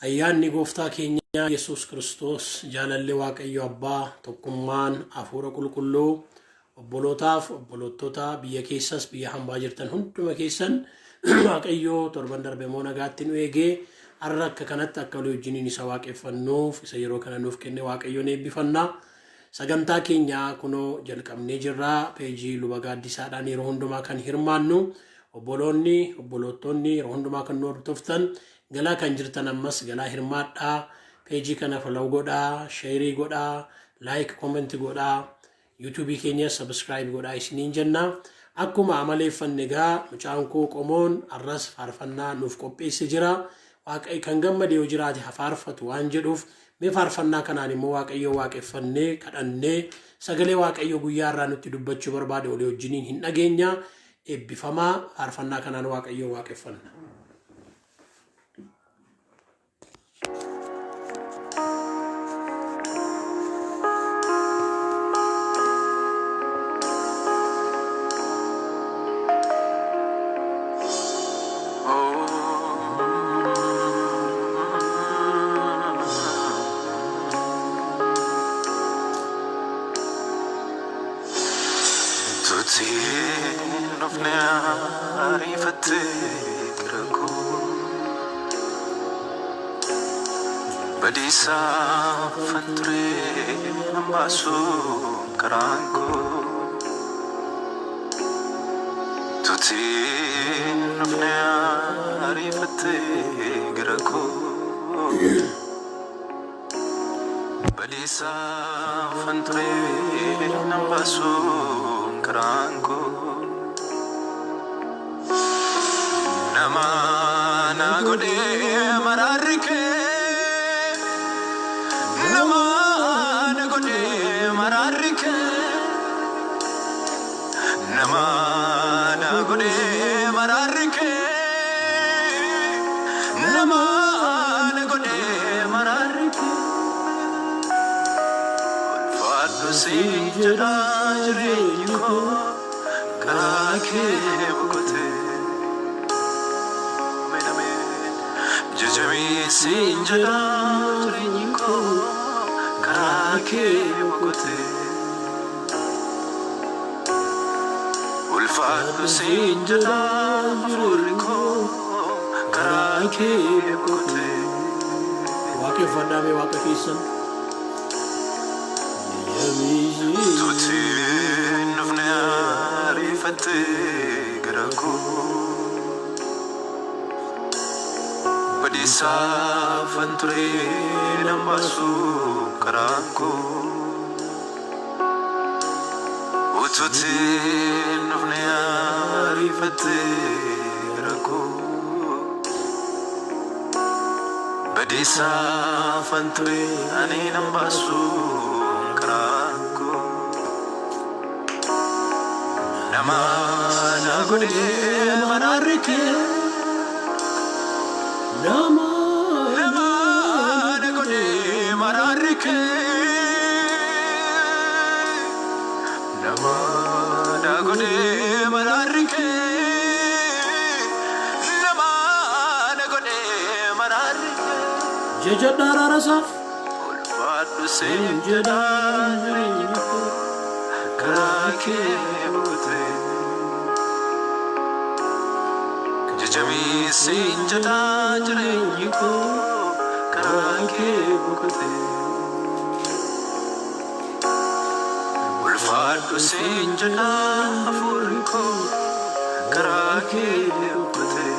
Ayyaanni Gooftaa keenyaa Yesuus Kiristoos, jaalalli Waaqayyo Abbaa, tokkummaan Hafuura Qulqulluu obbolootaaf obboloottota biyya keessas biyya hambaa jirtan hunduma keessan Waaqayyo torban darbe immoo nagaatti nu eegee har'a akka kanatti akka walii wajjiniin isa waaqeffannuuf isa yeroo kana nuuf kenne Waaqayyoon eebbifanna. Sagantaa keenya kunoo jalqabnee jirra. Peejii Luba Gaaddisaadhaan yeroo hundumaa kan hirmaannu obboloonni obboloottonni yeroo hundumaa kan nu hordoftan galaa kan jirtan ammas galaa hirmaadhaa. Peejii kana follow godhaa, sheerii godhaa, like comment godhaa, YouTube keenya subscribe godhaa isiniin jenna. Akkuma amaleeffanne egaa mucaan koo qomoon arras faarfannaa nuuf qopheesse jira. Waaqayyo kan gammade yoo jiraate ha faarfatu waan jedhuuf mee faarfannaa kanaan immoo Waaqayyoo waaqeffannee kadhannee sagalee Waaqayyoo guyyaa irraa nutti dubbachuu barbaade olii wajjiniin hin dhageenya. Eebbifamaa faarfannaa kanaan Waaqayyoo waaqeffanna. Tutiin dhufne ariifatte gara koo. Badiisaa ture nan baasu karaan koo. Tutiin dhufne ariifatte gara koo. Badiisaa ture nan baasu karaan koo. Nama na godhee maraarri kee. Nama na godhee maraarri kee. Nama na godhee maraarri kee. Nama na godhee maraarri kee. Ulfaadhu siin jedha jireenyi koo karaa kee boqotee. Ameen ameen. Jajamii siin jedha jireenyi koo karaa kee boqotee. Ulfaadhu siin jedha hafuurri koo karaa kee boqotee. Waaqeffadhaa mee Waaqa keessan. Tutiin dhufne ariifatte gara koo. Badiisaafan ture nan baasu karaan koo. Ututiin dhufne ariifatte gara koo. Badiisaafan ture ani nan baasu karaan koo. Nama na godhee maraarri kee. Nama Nama na godhee maraarri kee. Nama na godhee maraarri kee. Nama na godhee maraarri kee. Jajadhaa araarasaaf. Ulfaadhu siin jedha jireenyi koo karaa kee boqotee. Jajamii siin jedha jireenyi koo karaa kee boqotee. Ulfaadhu siin jedha hafuurri koo karaa kee boqotee.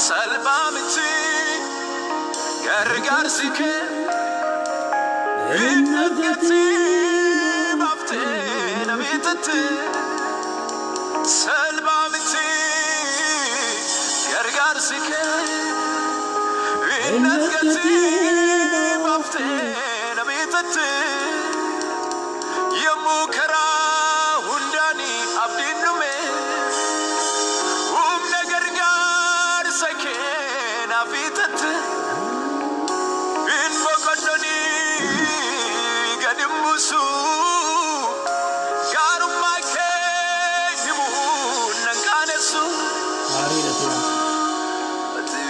Salphaa miti gargaarsi kee inni gatii baaftee na bitatte. Salphaa miti gargaarsi kee inni gatii baaftee na bitatte. Yommuu karaa hundaanii abdiin dhume humna gargaarsa kee naaf hiixatte. buusu. Gaarummaa kee himuu nan qaanessu. Gaariidha ture. Ati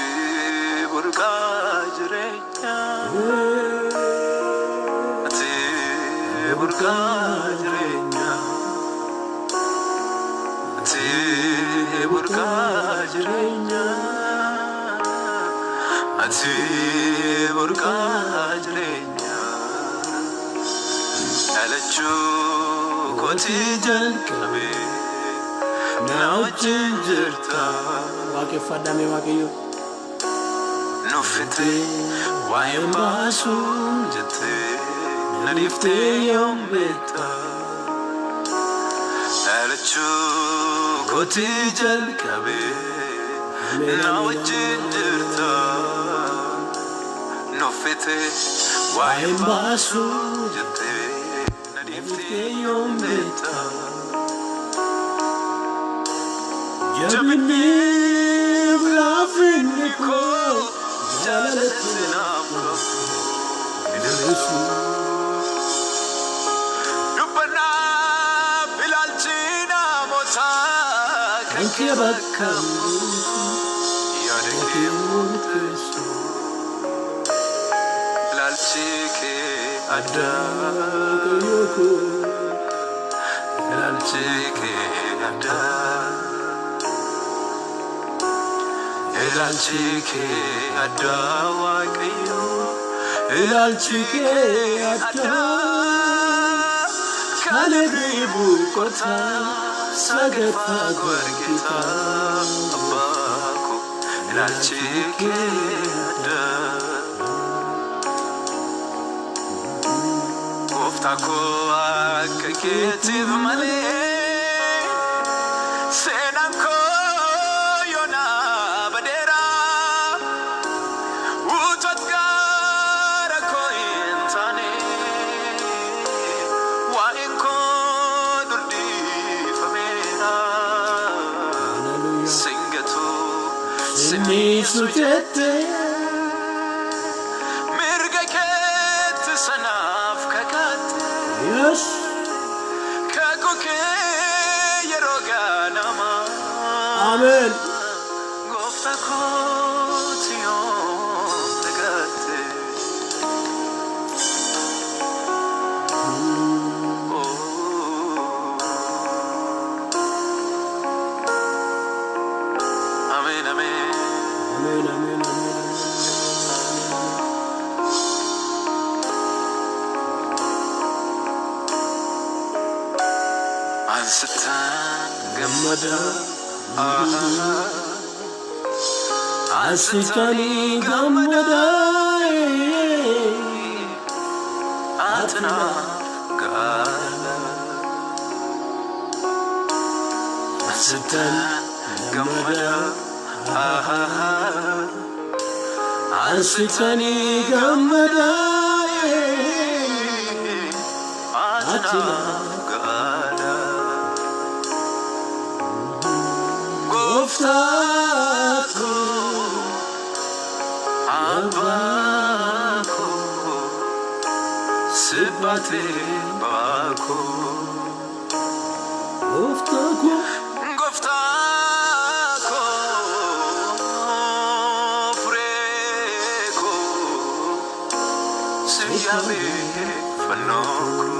burqaa jireenyaa. Ati burqaa jireenyaa. Ati burqaa jireenyaa. Ati burqaa jireenyaa. Dhalachuu kootii jalqabee na wajjin jirta. Waaqeffadhame Waaqayyo. Nuffitee waa'ee baasuu jettee na dhiiftee yoom beekta. Dhalachuu kootii jalqabee na wajjin jirta. Nuffitee waa'ee baasuu jettee na dhiiftee yoom beekta. Jabinni laafinni koo Jaalalatti naaf qabdu hin hir'isu. Dubbannaa ilaalchi namootaa kan kee bakka yaada kee murteessu. Ilaalchi kee addaa. Waaqayyo koo. Ilaalchi kee addaa. Ilaalchi kee addaa, Waaqayyo. Ilaalchi kee addaa. Kan boqotaa sagaffaa argita abbaa koo. Ilaalchi kee addaa. Gooftaa koo, akka keetiif malee seenaan koo yoona badeera. Utuu gara koo hin taane waa'een koo durdiifameera. Hallelujah. Singatu Sinniisu jette. Mirga keetti sanaaf kakaatte. Yes. Kakuu kee yeroo ganamaa. Amen. Gooftaa kooti yoom dagatte. Oh. Ameen, ameen. Amen, amen, amen. Amen. Ansittan gammada. Ansitanii gammada. Atinaaf gaala. Ansittan gammada. Ansitanii gammada. Atinaaf gaala. Gooftaa koo. Abbaa koo. Sibaatee baakoo. Gooftaa koo. Gooftaa koo, furee koo, si yaabee fannoo koo.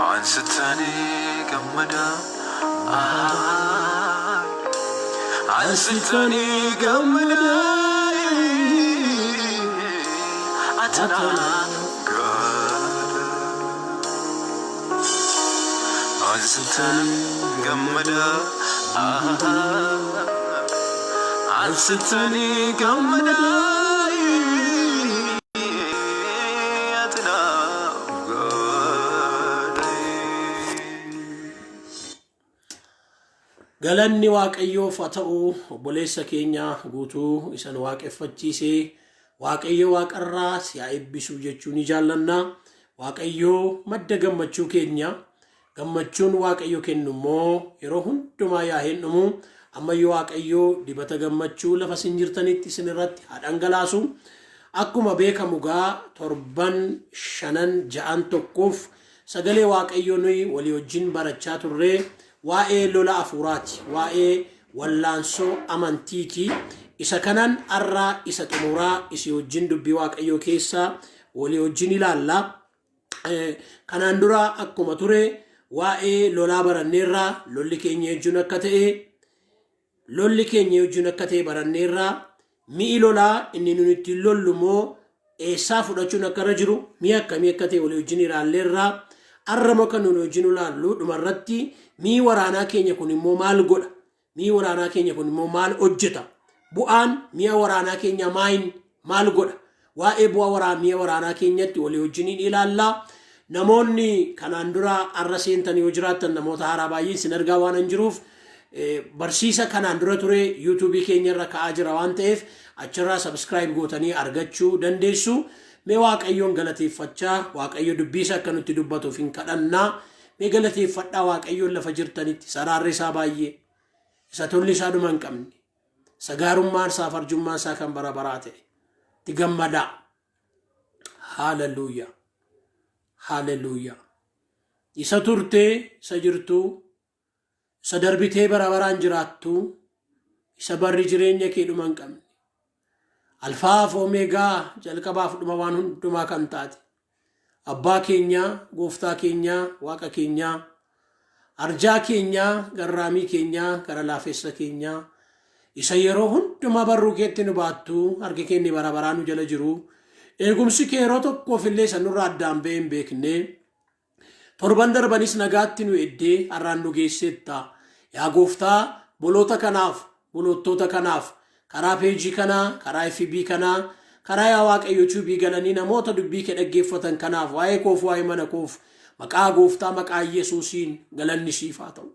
Ansitanii gammada. Ansitanii gammada. Atanaaf gaala. Ansitanii gammada. Ansitanii gammada. Atanaaf gaala. Galanni Waaqayyoof haa ta'u. Obboleessa keenya Guutuu isan waaqeffachiisee, Waaqayyo waaqarraa si haa eebbisuu jechuu ni jaallanna. Waaqayyo madda gammachuu keenya. Gammachuun Waaqayyo kennu immoo yeroo hundumaa yaa hin dhumu. Ammayyuu Waaqayyo dibata gammachuu lafa isin jirtanitti isin irratti haa dhangalaasu. Akkuma beekamu gaa torban shanan ja'an tokkoof sagalee Waaqayyoo nuyi walii wajjin barachaa turre waa'ee lola afuuraati, waa'ee wallaansoo amantiiti. Isa kanan har'a isa xumuraa isii wajjin dubbii Waaqayyoo keessa walii wajjin ilaalla. Kanaan dura akkuma ture waa'ee lolaa baranneerra, lolli keenya wajjin akka ta'e, lolli keenya wajjin akka ta'e baranneerra. Mi'i lolaa inni nun ittiin lollu immoo eessaa fudhachuun akka irra jiru, mi'a akkamii akka ta'e walii wajjin ilaalleerra. Har'a immoo kan nuti wajjin ilaallu dhumarratti mi'i waraanaa keenya kun immoo maal godha? Mi'i waraanaa keenya kun immoo maal hojjeta? Bu'aan mi'a waraanaa keenyaa maayin maal godha? Waa'ee bu'aa mi'a waraanaa keenyatti walii wajjiniin ilaalla. Namoonni kanaan dura har'a seentan yoo jiraattan, namoota haaraa baay'een sin argaa waan hin jiruuf, barsiisa kanaan dura ture yuutuubii keenya irra ka'aa jira waan ta'eef achirraa subscribe gootanii argachuu dandeessu. Mee Waaqayyoon galateeffachaa Waaqayyo dubbiisa akka nutti dubbatuuf hin kadhannaa. Mee galateeffadhaa Waaqayyoon lafa jirtanitti. Saraarri isaa baay'ee, isa tolli isaa dhuma hin qabne, isa gaarummaan isaa farjummaan isaa kan bara baraa ta'e itti gammadaa. Haaleluyyaa. Haaleluyyaa. Isa turtee, isa jirtuu, isa darbitee bara baraan jiraattu, isa barri jireenya kee dhuma hin qabne, Alfaaf Omeegaa, jalqabaaf dhuma waan hundumaa kan taate, abbaa keenyaa, gooftaa keenyaa, waaqa keenyaa, arjaa keenyaa, garraamii keenyaa, gara laafessa keenyaa, isa yeroo hundumaa barruu keetti nu baattu, harki keenya bara baraa nu jala jiru, eegumsi kee yeroo tokkoof illee isa nurraa addaan ba'ee hin beekne, torban darbanis nagaatti nu eddee har'aan nu geesseetta. Yaa gooftaa, boloota kanaaf, boloottoota kanaaf, karaa peejii kanaa, karaa FB kanaa, karaa yaa Waaqayyo yuutuubii galanii namoota dubbii kee dhaggeeffatan kanaaf, waa'ee koof, waa'ee mana koof, maqaa gooftaa, maqaa Yesuusiin galanni siif haa ta'u.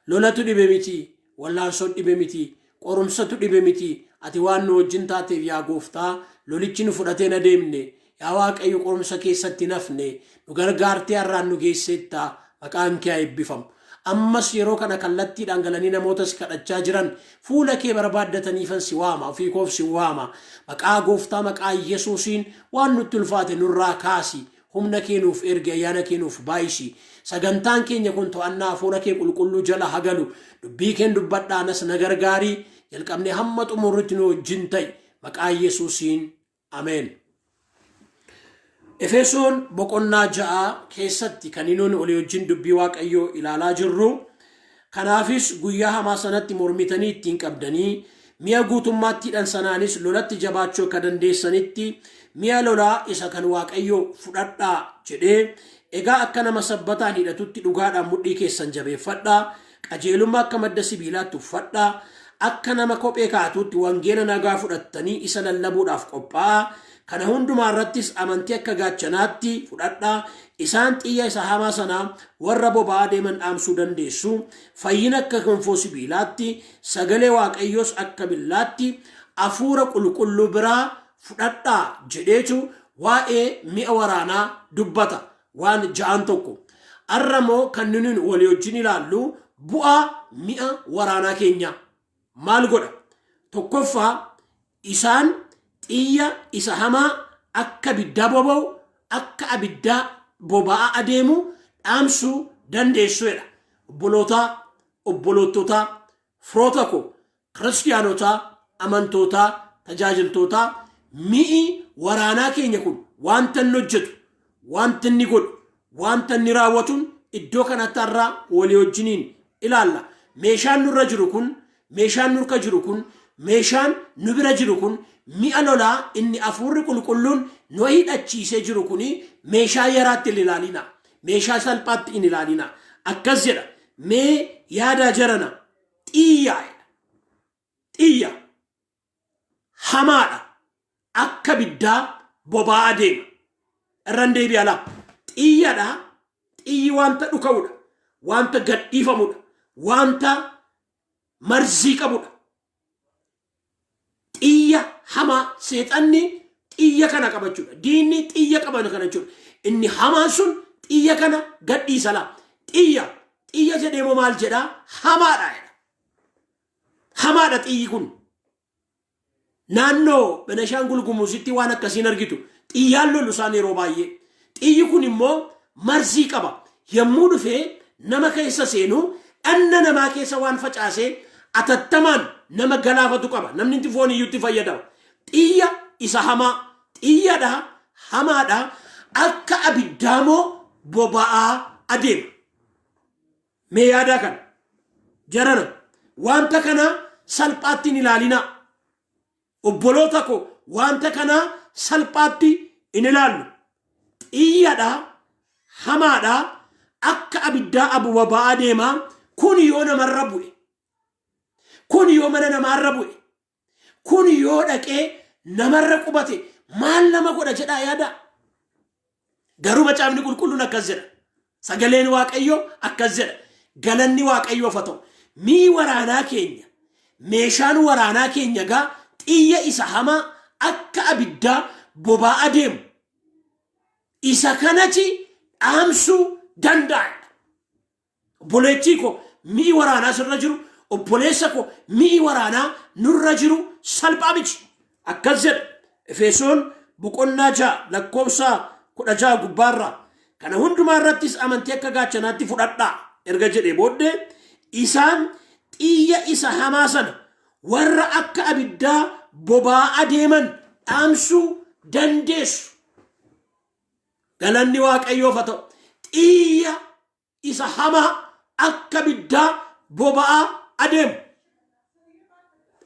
Lolatu dhibe miti, wallaansoon dhibe miti, qorumsatu dhibe miti. Ati waan nu wajjin taateef, yaa gooftaa, lolichi nu fudhatee na deemne. Yaa Waaqayyo, qorumsa keessatti nafne nu gargaartee har'aan nu geesseetta, maqaan kee haa eebbifamu. Ammas yeroo kana kallattiidhaan galanii namoota si kadhachaa jiran, fuula kee barbaaddataniifan si waama, ofii koof si waama. Maqaa gooftaa, maqaa Yesuusiin waan nutti ulfaate nurraa kaasi. Humna kee nuuf ergi, ayyaana kee nuuf baay'isi. Sagantaan keenya kun to'annaa hafuura kee qulqulluu jala hagalu. Dubbii keen dubbadhaa, anas na gargaarii. Jalqabnee hamma xumurritti nu wajjin ta'i. Maqaa Yesuusiin, ameen. Efesoon boqonnaa 6 keessatti kan inni olii wajjin dubbii Waaqayyoo ilaalaa jirru. Kanaafis guyyaa hamaa sanatti mormitanii ittiin qabdanii, mi'a guutummaatti hidhan sanaanis lolatti jabaachuu akka dandeessanitti mi'a lolaa isa kan Waaqayyoo fudhadhaa jedhee. Egaa akka nama sabbataan hidhatutti dhugaadhaan mudhii keessan jabeeffadhaa, qajeelummaa akka madda sibiilaatti uffadhaa, akka nama kophee kaa'atutti wangeela nagaa fudhattanii isa lallabuudhaaf qophaa'aa. Kana hundumaa irrattis amantii akka gaachanaatti fudhadhaa, isaan xiyya isa hamaa sanaa warra boba'aa deeman dhaamsuu dandeessu. Fayyina akka gonfoo sibiilaatti, sagalee Waaqayyoos akka billaatti hafuura qulqulluu biraa fudhadhaa jedheetu waa'ee mi'a waraanaa dubbata waan ja'an tokko. Har'a immoo kan nuyi walii wajjin ilaallu bu'aa mi'a waraanaa keenyaa maal godha? Tokkoffaa, isaan xiyya isa hamaa akka abiddaa boba'u, akka abiddaa boba'aa adeemu dhaamsuu dandeessuudha. Obbolootaa, obboloottootaa, firoota koo, kiristiyaanotaa, amantootaa, tajaajiltootaa, mi'i waraanaa keenya kun wanta inni hojjetu, wanta inni godhu, wanta inni raawwatuun iddoo kanatti har'a walii wajjiniin ilaalla. Meeshaan nurra jiru kun, meeshaan nurka jiru kun, meeshaan nu bira jiru kun, mi'a lolaa inni hafuurri qulqulluun nu hidhachiisee jiru kuni meeshaa yaraatti hin ilaalina. Meeshaa salphaatti hin ilaalina. Akkas jedha. Mee yaadaa jarana, xiyyaa xiyya hamaadha, akka abiddaa boba'aa deema. Irran deebi'a laa. Xiyyadha. Xiyyi wanta dhuka'udha. Wanta gadhiifamudha. Wanta marzii qabudha. Xiyya hamaa, seexanni xiyya kana qabachuudha. Diinni xiyya qaban kana jechuudha. Inni hamaan sun xiyya kana gadhiisa laa. Xiyya xiyya jedhee moo maal jedhaa? Hamaadha jedha. Hamaadha xiyyi kun. Naannoo Beneshaangul Gumuzitti waan akkasiin argitu. Xiyyaan lolu isaan yeroo baay'ee. Xiyyi kun immoo marzii qaba. Yommuu dhufee nama keessa seenu dhanna namaa keessa waan facaasee atattamaan nama galaafatu qaba. Namni itti foon iyyuu itti fayyadama. Xiyya isa hamaa, xiyyadha, hamaadha, akka abiddaamoo boba'aa adeema. Mee yaadaa kana. Jarana wanta kana salphaatti hin ilaalinaa. Obboloota koo, wanta kana salphaatti hin ilaallu. Xiyyadha, hamaadha, akka abiddaa abu boba'aa deema. Kun yoo namarra bu'e, kun yoo mana namaarra bu'e, kun yoo dhaqee namarra qubate maal nama godha jedhaa yaada. Garuu Macaafni Qulqulluun akkas jedha. Sagaleen Waaqayyoo akkas jedha. Galanni Waaqayyoof haa ta'u. Mi'i waraanaa keenya, meeshaan waraanaa keenya gaa xiyya isa hamaa akka abiddaa boba'aa deemu isa kanati dhaamsuu danda'a. Obboleettii koo, mi'i waraanaa sirra jiru, obboleessa koo, mi'i waraanaa nurra jiru salphaa miti. Akkas jedha Efesoon boqonnaa 6 lakkoofsa 16 gubbaarraa. Kana hundumaa irrattis amantii akka gaachanaatti fudhadhaa erga jedhee booddee, isaan xiyya isa hamaa sana warra akka abiddaa boba'aa deeman dhaamsuu dandeessu. Galanni Waaqayyoof haa ta'u. Xiyya isa hamaa akka abiddaa boba'aa adeemu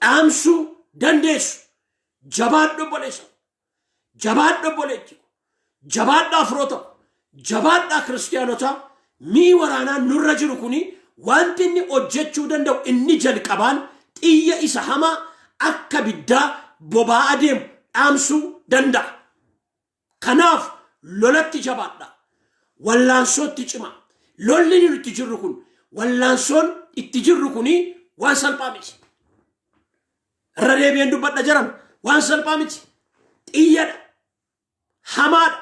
dhaamsuu dandeessu. Jabaadhu obboleessa. Jabaadhu obboleetti. Jabaadhaa firoota. Jabaadhaa kiristiyaanota. Mi'i waraanaa nurra jiru kuni wanti inni hojjechuu danda'u inni jalqabaan xiyya isa hamaa akka abiddaa boba'aa adeemu dhaamsuu danda'a. Kanaaf lolatti jabaadha. Wallaansootti cima. Lolli nuti itti jirru kun, wallaansoon itti jirru kuni waan salphaa miti. Irra deebi'een dubbadha jiran, waan salphaa miti. Xiyyadha. Hamaadha.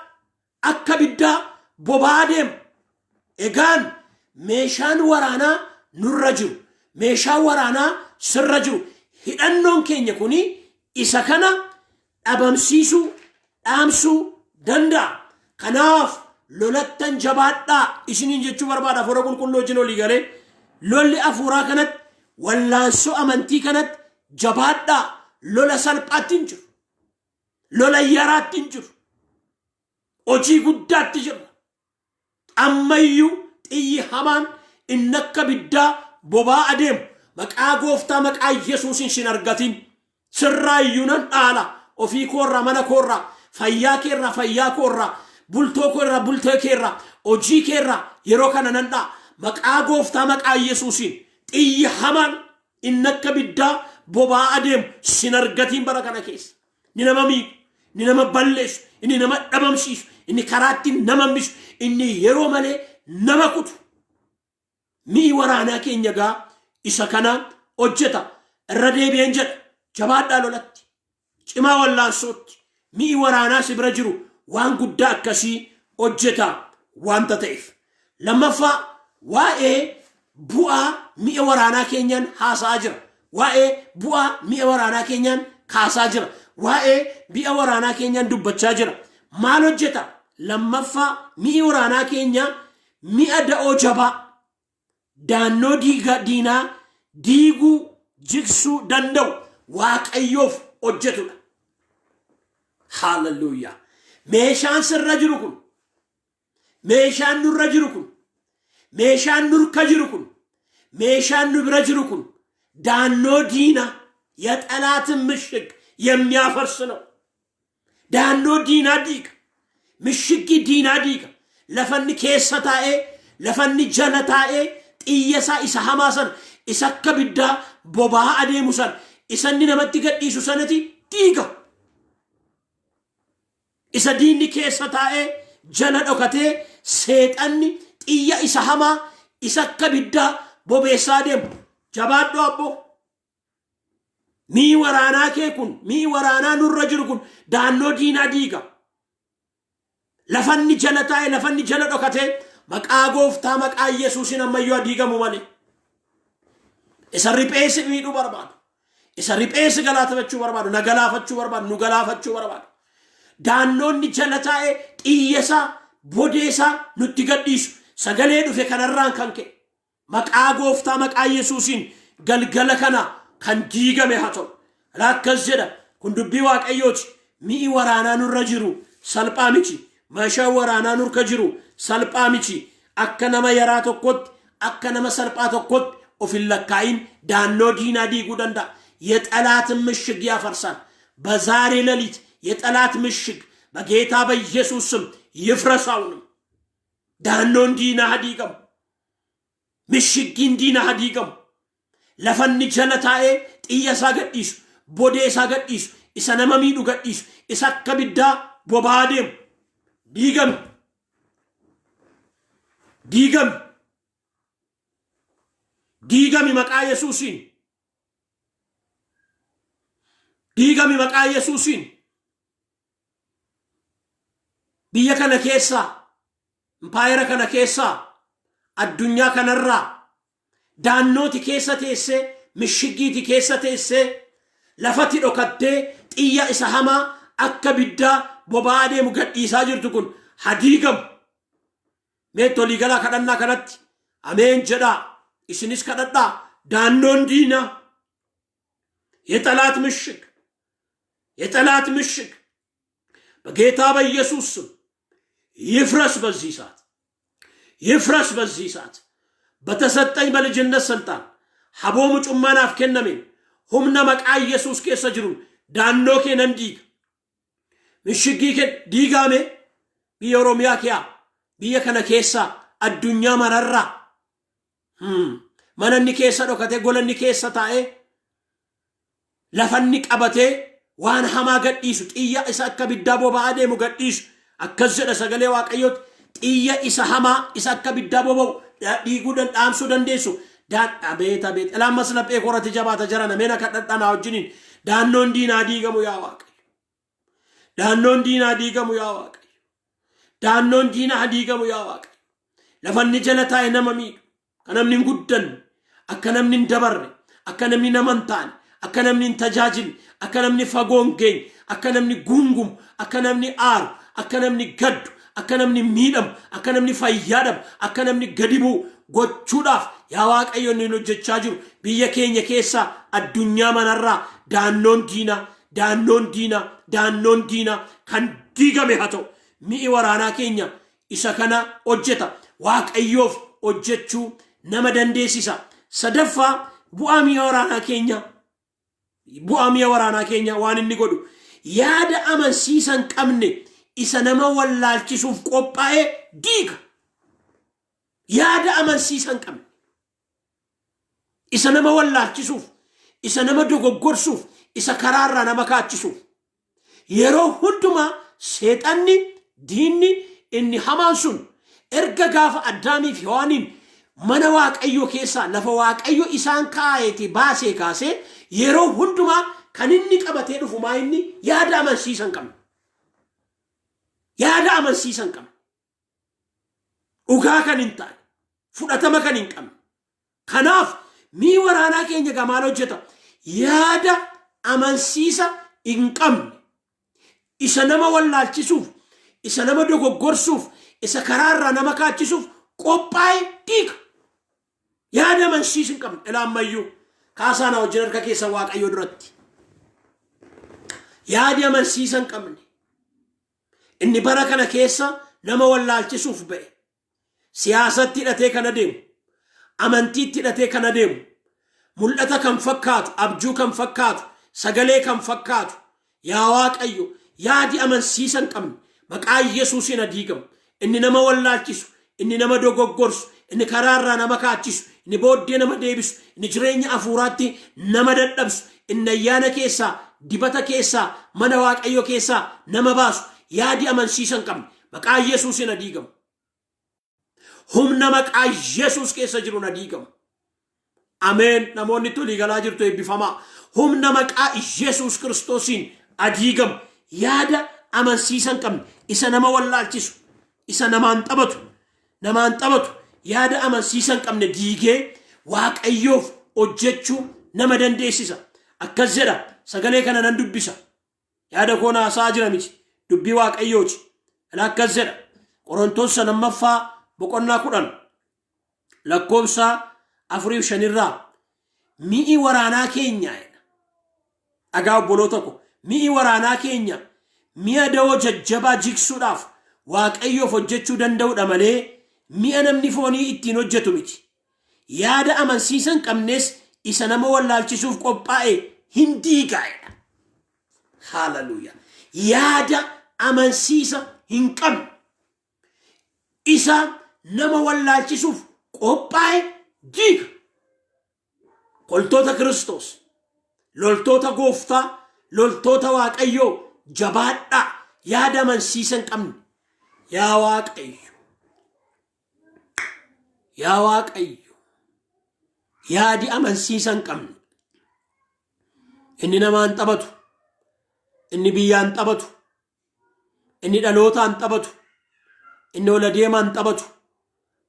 Akka abiddaa boba'aa deema. Egaan meeshaan waraanaa nurra jiru, meeshaan waraanaa sirra jiru, hidhannoon keenya kuni isa kana dhabamsiisuu, dhaamsuu danda'a. Kanaaf lolattan jabaadhaa isiniin jechuu barbaada. Hafuura Qulqulluu wajjin olii galee lolli hafuuraa kanatti, wallaansoo amantii kanatti jabaadhaa. Lola salphaatti hin jiru. Lola yaraatti hin jiru. Hojii guddaatti jirra. Ammayyuu xiyyi hamaan inni akka abiddaa boba'aa adeemu maqaa Gooftaa, maqaa Yesuusin sin argatin. Sirraa iyyuu nan dhaala. Ofii koorraa, mana koorraa, fayyaa keerraa, fayyaa koorraa, bultoo koorraa, bultoo keerraa, hojii keerraa yeroo kana nan dha'a. Maqaa Gooftaa, maqaa Yesuusin xiyyi hamaan inni akka abiddaa boba'aa adeemu sin argatiin bara kana keessa. Inni nama miidhu, inni nama balleessu, inni nama dhabamsiisu, inni karaatti nama hambisu, inni yeroo malee nama kutu. Mi'i waraanaa keenya gaa isa kana hojjeta. Irra deebi'een jedha. Jabaadhaa lolatti. Cimaa wallaansootti. Mi'i waraanaa si bira jiru waan guddaa akkasii hojjeta waanta ta'eef. Lammaffaa, waa'ee bu'aa mi'a waraanaa keenyaan haasa'aa jira. Waa'ee bu'aa mi'a waraanaa keenyaan kaasaa jira. Waa'ee mi'a waraanaa keenyaan dubbachaa jira. Maal hojjeta? Lammaffaa, mi'i waraanaa keenya mi'a da'oo jabaa daannoo diiga diinaa diiguu, jigsuu danda'u Waaqayyoof hojjetudha. Haaleluyyaa. Meeshaan sirra jiru kun, meeshaan nurra jiru kun, meeshaan nurka jiru kun, meeshaan nu bira jiru kun daannoo diinaa, የጠላትን ምሽግ የሚያፈርስ ነው። Daannoo diinaa diiga. Mishigii diinaa diiga. Lafanni keessa taa'ee, lafanni jala taa'ee xiyya isaa isa hamaa sana, isa akka abiddaa boba'aa adeemu sana, isa inni namatti gadhiisu sanati diiga. Isa diinni keessa taa'ee jala dhokatee seexanni xiyya isa hamaa isa akka abiddaa bobeessaa deemu. Jabaadhu abboo. Mi'i waraanaa kee kun, mi'i waraanaa nurra jiru kun daannoo diinaa diiga. Lafanni jala taa'e, lafanni jala dhokatee maqaa Gooftaa, maqaa Yesuusin ammayyuu diigamu malee. Isa riphee si miidhuu barbaadu. Isa riphee si galaafachuu barbaadu, na galaafachuu barbaadu, nu galaafachuu barbaadu. Daannoonni jala taa'ee xiyya isaa bodee isaa nutti gadhiisu sagalee dhufe kanarraan kan ka'e maqaa Gooftaa, maqaa Yesuusiin galgala kana kan diigame haa ta'u. Akkas jedha, kun dubbii Waaqayyooti. Mi'i waraanaa nurra jiru salphaa miti. Meeshaan waraanaa nurka jiru salphaa miti. Akka nama yaraa tokkotti, akka nama salphaa tokkotti of hin lakkaa'in. Daannoo diinaa diiguu danda'a. የጠላትን ምሽግ ያፈርሳል። በዛሬ ሌሊት የጠላት ምሽግ በጌታ በኢየሱስ ስም ይፍረስ። አሁንም daannoon diinaa haa diigamu. Mishiggiin diinaa haa diigamu. Lafanni jala taa'ee xiyya isaa gadhiisu, bodee isaa gadhiisu, isa nama miidhu gadhiisu, isa akka biddaa boba'aa deemu diigame. Diigame. Diigami maqaa Yesuusiin. Diigami maqaa Yesuusiin. Biyya kana keessaa, impaayera kana keessaa, addunyaa kanarraa daannooti keessa teessee, mishiggiiti keessa teessee, lafatti dhokattee xiyya isa hamaa akka biddaa boba'aa deemu gadhiisaa jirtu kun haa diigamu. Mee waliigalaa kadhannaa kanatti ameen jedhaa. Isinis kadhadhaa. Daannoon diinaa, የጠላት ምሽግ፣ የጠላት ምሽግ በጌታ በኢየሱስ ስም ይፍረስ። በዚህ ሰዓት ይፍረስ። በዚህ ሰዓት በተሰጠኝ በልጅነት ስልጣን haboo mucummaa naaf kennameen humna maqaa Yesuus keessa jiruun daannoo kee nan diiga. Mishiggii kee diigaame. Biyya Oromiyaa kiyaa, biyya kana keessaa, addunyaa mararraa mana inni keessa dhokatee, gola inni keessa taa'ee, lafa inni qabatee waan hamaa gadhiisu, xiyya isa akka biddaa boba'aa deemu gadhiisu. Akkas jedha sagalee Waaqayyooti: xiyya isa hamaa isa akka biddaa boba'u dhiiguu dhaamsuu dandeessu. Abeet abeet, ilaamas laphee korati jabaata jara nameen akka dhadhanaa wajjiniin. Daannoon diinaa diigamu yaa Waaqayyo. Daannoon diinaa diigamu yaa Waaqayyo. Daannoon diinaa diigamu yaa Waaqayyo. Lafanni jala taa'e nama miidhu, akka namni hin guddanne, akka namni hin dabarre, akka namni nama hin taane, akka namni hin tajaajille, akka namni fagoo hin geenye, akka namni gungumu, akka namni aaru, akka namni gaddu, akka namni miidhamu, akka namni fayyaa dhabu, akka namni gadi bu'u gochuudhaaf yaa Waaqayyo inni hojjechaa jiru biyya keenya keessaa, addunyaa manarraa daannoon diinaa, daannoon diinaa, daannoon diinaa kan diigame haa ta'u. Mi'i waraanaa keenya isa kana hojjeta. Waaqayyoof hojjechuu nama dandeessisa. Sadaffaa, bu'aa mi'a waraanaa keenya, bu'aa mi'a waraanaa keenya waan inni godhu, yaada amansiisa hin qabne isa nama wallaalchisuuf qophaa'e diiga. Yaada amansiisa hin qabne isa nama wallaalchisuuf, isa nama dogoggorsuuf, isa karaarraa nama kaachisuuf yeroo hundumaa seexanni, diinni inni hamaan sun erga gaafa Addaamiif Hewaaniin mana Waaqayyo keessaa, lafa Waaqayyo isaan kaa'eeti baasee kaasee, yeroo hundumaa kan inni qabatee dhufu maa inni yaada amansiisa hin qabne, yaada amansiisa hin qabne, dhugaa kan hin taane, fudhatama kan hin qabne. Kanaaf mi'i waraanaa keenya gaa maal hojjeta? Yaada amansiisa hin qabne isa nama wallaalchisuuf, isa nama dogoggorsuuf, isa karaarraa nama kaachisuuf qophaa'e diiga. Yaada amansiisa hin qabne. Ilaa, ammayyuu kaasaa na wajjin harka keessa Waaqayyoo duratti. Yaadi amansiisa hin qabne inni bara kana keessa nama wallaalchisuuf ba'e, siyaasatti hidhatee kan adeemu, amantiitti hidhatee kan adeemu, mul'ata kan fakkaatu, abjuu kan fakkaatu, sagalee kan fakkaatu, yaa Waaqayyo, yaadi amansiisa hin qabne maqaa Yesuusiin adiigamu. Inni nama wallaalchisu, inni nama dogoggorsu, inni karaarraa nama kaachisu, inni booddee nama deebisu, inni jireenya hafuuraatti nama dadhabsu, inni ayyaana keessaa, dibata keessaa, mana Waaqayyo keessaa nama baasu, yaadi amansiisa hin qabne maqaa Yesuusiin adiigamu. Humna maqaa Yesuus keessa jiruun adiigamu. Ameen. Namoonni tolii galaa jirtu, eebbifamaa. Humna maqaa Yesuus Kiristoosiin adiigamu. Yaada amansiisa hin qabne isa nama wallaalchisu, isa namaan taphatu, namaan taphatu, yaada amansiisa hin qabne diigee Waaqayyoof hojjechuu nama dandeessisa. Akkas jedha sagalee kana nan dubbisa. Yaada koo naasaa jira miti. Dubbii Waaqayyooti. Kana akkas jedha. Qorontoos lammaffaa boqonnaa 10 lakkoofsa 4 fi 5rraa mi'i waraanaa keenya jedha. Dhagaa obboloota ko mi'i waraanaa keenya mi'a da'oo jajjabaa jigsuudhaaf Waaqayyoof hojjechuu danda'udha malee mi'a namni foonii ittiin hojjetu miti. Yaada amansiisa hin qabnes isa nama wallaalchisuuf qophaa'e hin diigaa jedha. Haaleluyyaa. Yaada amansiisa hin qabne isa nama wallaalchisuuf qophaa'e diiga. Loltoota Kiristoos, loltoota Gooftaa, loltoota Waaqayyoo jabaadhaa yaada amansiisa hin qabne. Yaa Waaqayyo, yaa Waaqayyo, yaadi amansiisa hin qabne. Inni namaan taphatu, inni biyyaan taphatu, inni dhalootaan taphatu, inni ol adeemaan taphatu,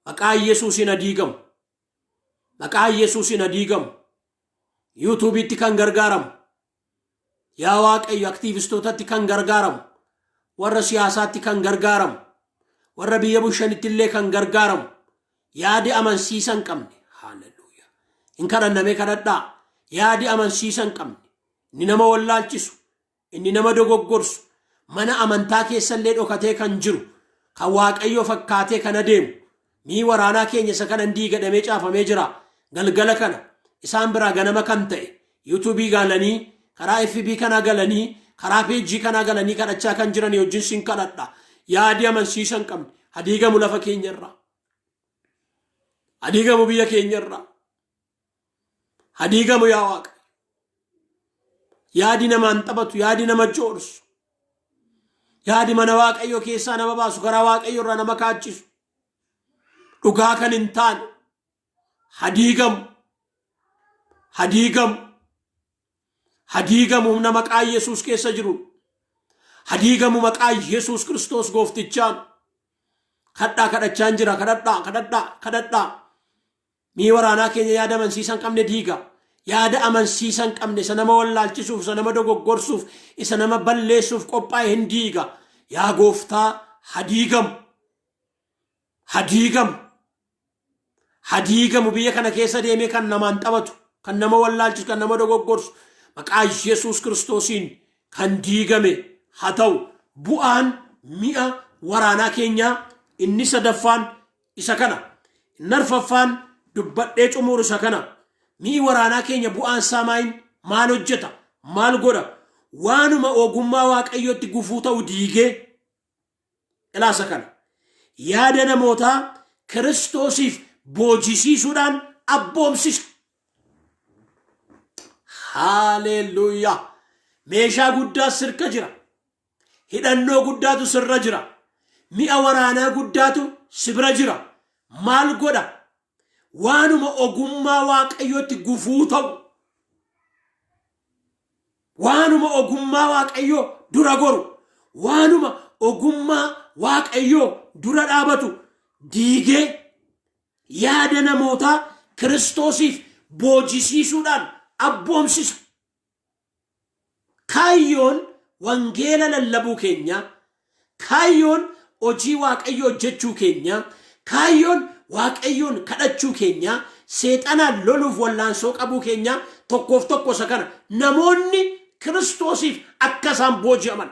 maqaa Yesuusiin adiigamu. Maqaa Yesuusiin adiigamu. YouTubeitti kan gargaaramu. Yaa Waaqayyo aktiivistootatti kan gargaaramu. Warra siyaasaatti kan gargaaramu. Warra biyya bulchanitti illee kan gargaaramu. Yaadi amansiisa hin qabne. Haaleluyyaa. Hin kadhanname kadhadhaa. Yaadi amansiisa hin qabne. Inni nama wallaalchisu. Inni nama dogoggorsu. Mana amantaa keessallee dhokatee kan jiru. Kan Waaqayyo fakkaatee kan adeemu. Mi'i waraanaa keenya isa kana hin diigadhamee caafamee jira. Galgala kana isaan biraa ganama kan ta'e YouTubeii galanii karaa FB kanaa galanii karaa peejii kanaa galanii kadhachaa kan jiran wajjin sin kadhadha. Yaadi amansiisa hin qabne hadiigamu lafa keenyarraa. Hadiigamu biyya keenyarraa. Hadiigamu yaa Waaqa. Yaadi namaan taphatu, yaadi nama joorsu. Yaadi mana Waaqayyoo keessaa nama baasu, karaa Waaqayyoo irraa nama kaachisu. Dhugaa kan hin taane hadiigamu. Hadiigamu. Hadiigamu humna maqaa Yesuus keessa jiru. Hadiigamu maqaa Yesuus Kiristoos gooftichaan. Kadhaa kadhachaan jira. Kadhadhaa, kadhadhaa, kadhadhaa. Mi'i waraanaa keenya yaada amansiisa hin qabne diiga. Yaada amansiisa hin qabne isa nama wallaalchisuuf, isa nama dogoggorsuuf, isa nama balleessuuf qophaa'e hin diiga. Yaa gooftaa hadiigamu. Hadiigamu. Hadiigamu biyya kana keessa deemee kan namaan taphatu, kan nama wallaalchisu, kan nama dogoggorsu maqaa Yesuus Kiristoosiin kan diigame haa ta'u. Bu'aan mi'a waraanaa keenyaa inni sadaffaan isa kana. Inni arfaffaan dubbadhee xumuru isa kana. Mi'i waraanaa keenya bu'aan isaa maayin maal hojjeta? Maal godha? Waanuma ogummaa Waaqayyootti gufuu ta'u diigee ilaasa kana. Yaada namootaa Kiristoosiif boojisiisuudhaan abboomsisa. Haaleluuyaa! Meeshaa guddaa sirka jira. Hidhannoo guddaatu sirra jira. Mi'a waraanaa guddaatu si bira jira. Maal godha? Waanuma ogummaa Waaqayyootti gufuu ta'u. Waanuma ogummaa Waaqayyoo dura goru. Waanuma ogummaa Waaqayyoo dura dhaabatu diigee yaada namootaa Kiristoosiif boojisiisuudhaan abboomsisa. Kaayyoon wangeela lallabuu keenya, kaayyoon hojii Waaqayyoo hojjechuu keenya, kaayyoon Waaqayyoon kadhachuu keenya, seexanaan loluuf wallaansoo qabuu keenya tokkoof tokko isa kana. Namoonni Kiristoosiif akka isaan booji'aman,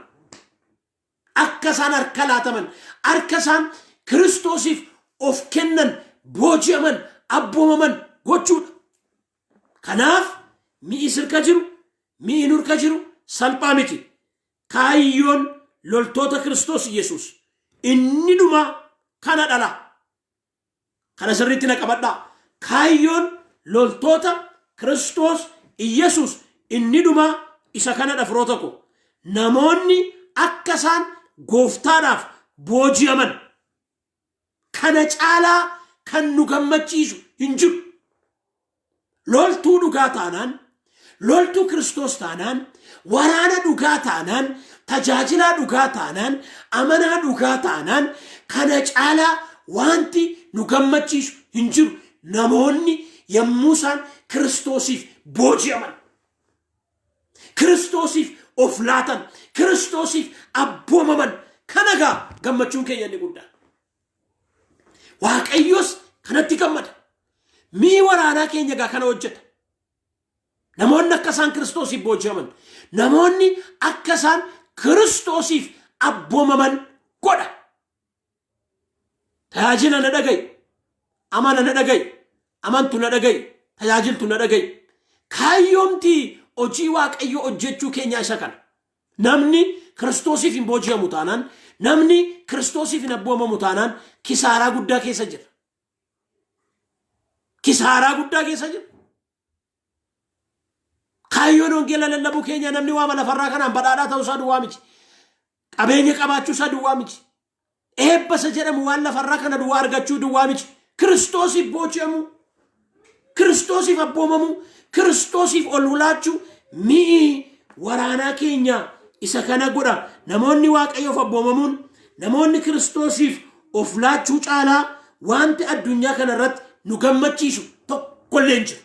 akka isaan harka laataman, akka isaan Kiristoosiif of kennan, booji'aman, abboomaman gochuudha. Kanaaf mi'i sirka jiru, mi'i nurka jiru salphaa miti. Kaayyoon loltoota Kiristoos Yesuus inni dhumaa kana dhala. Kana sirriitti na qabadhaa. Kaayyoon loltoota Kiristoos Yesuus inni dhumaa isa kanadha firoota koo. Namoonni akka isaan gooftaadhaaf booji'aman kana caalaa kan nu gammachiisu hin jiru. Loltuu dhugaa taanaan, loltuu Kiristoos taanaan, waraana dhugaa taanaan, tajaajilaa dhugaa taanaan, amanaa dhugaa taanaan, kana caalaa wanti nu gammachiisu hin jiru. Namoonni yommuu isaan Kiristoosiif booji'aman. Kiristoosiif of laatan, Kiristoosiif abboomaman. Kana gaa gammachuun keenya inni guddaan. Waaqayyos kanatti gammada. Mi'i waraanaa keenya gaa kana hojjeta. Namoonni akka isaan Kiristoosiif booji'aman, namoonni akka isaan Kiristoosiif abboomaman godha. Tajaajila na dhaga'i, amana na dhaga'i, amantu na dhaga'i, tajaajiltu na dhaga'i. Kaayyoomti hojii Waaqayyoo hojjechuu keenyaa isa kana. Namni Kiristoosiif hin booji'amu taanaan, namni Kiristoosiif hin abboomamu taanaan kisaaraa guddaa keessa jira. Kisaaraa guddaa keessa jira. Kaayyoon wangeela lallabuu keenya namni waama lafarraa kanaan badhaadhaa ta'uu isaa duwwaa miti. Qabeenya qabaachuu isaa duwwaa miti. Eebba isa jedhamu waan lafarraa kana duwwaa argachuu duwwaa miti. Kiristoosiif booji'amuu, Kiristoosiif abboomamuu, Kiristoosiif ol ulaachuu mi'i waraanaa keenya isa kana godha. Namoonni Waaqayyoof abboomamuun, namoonni Kiristoosiif of laachuu caalaa wanti addunyaa kana irratti nu gammachiisu tokkollee hin jiru.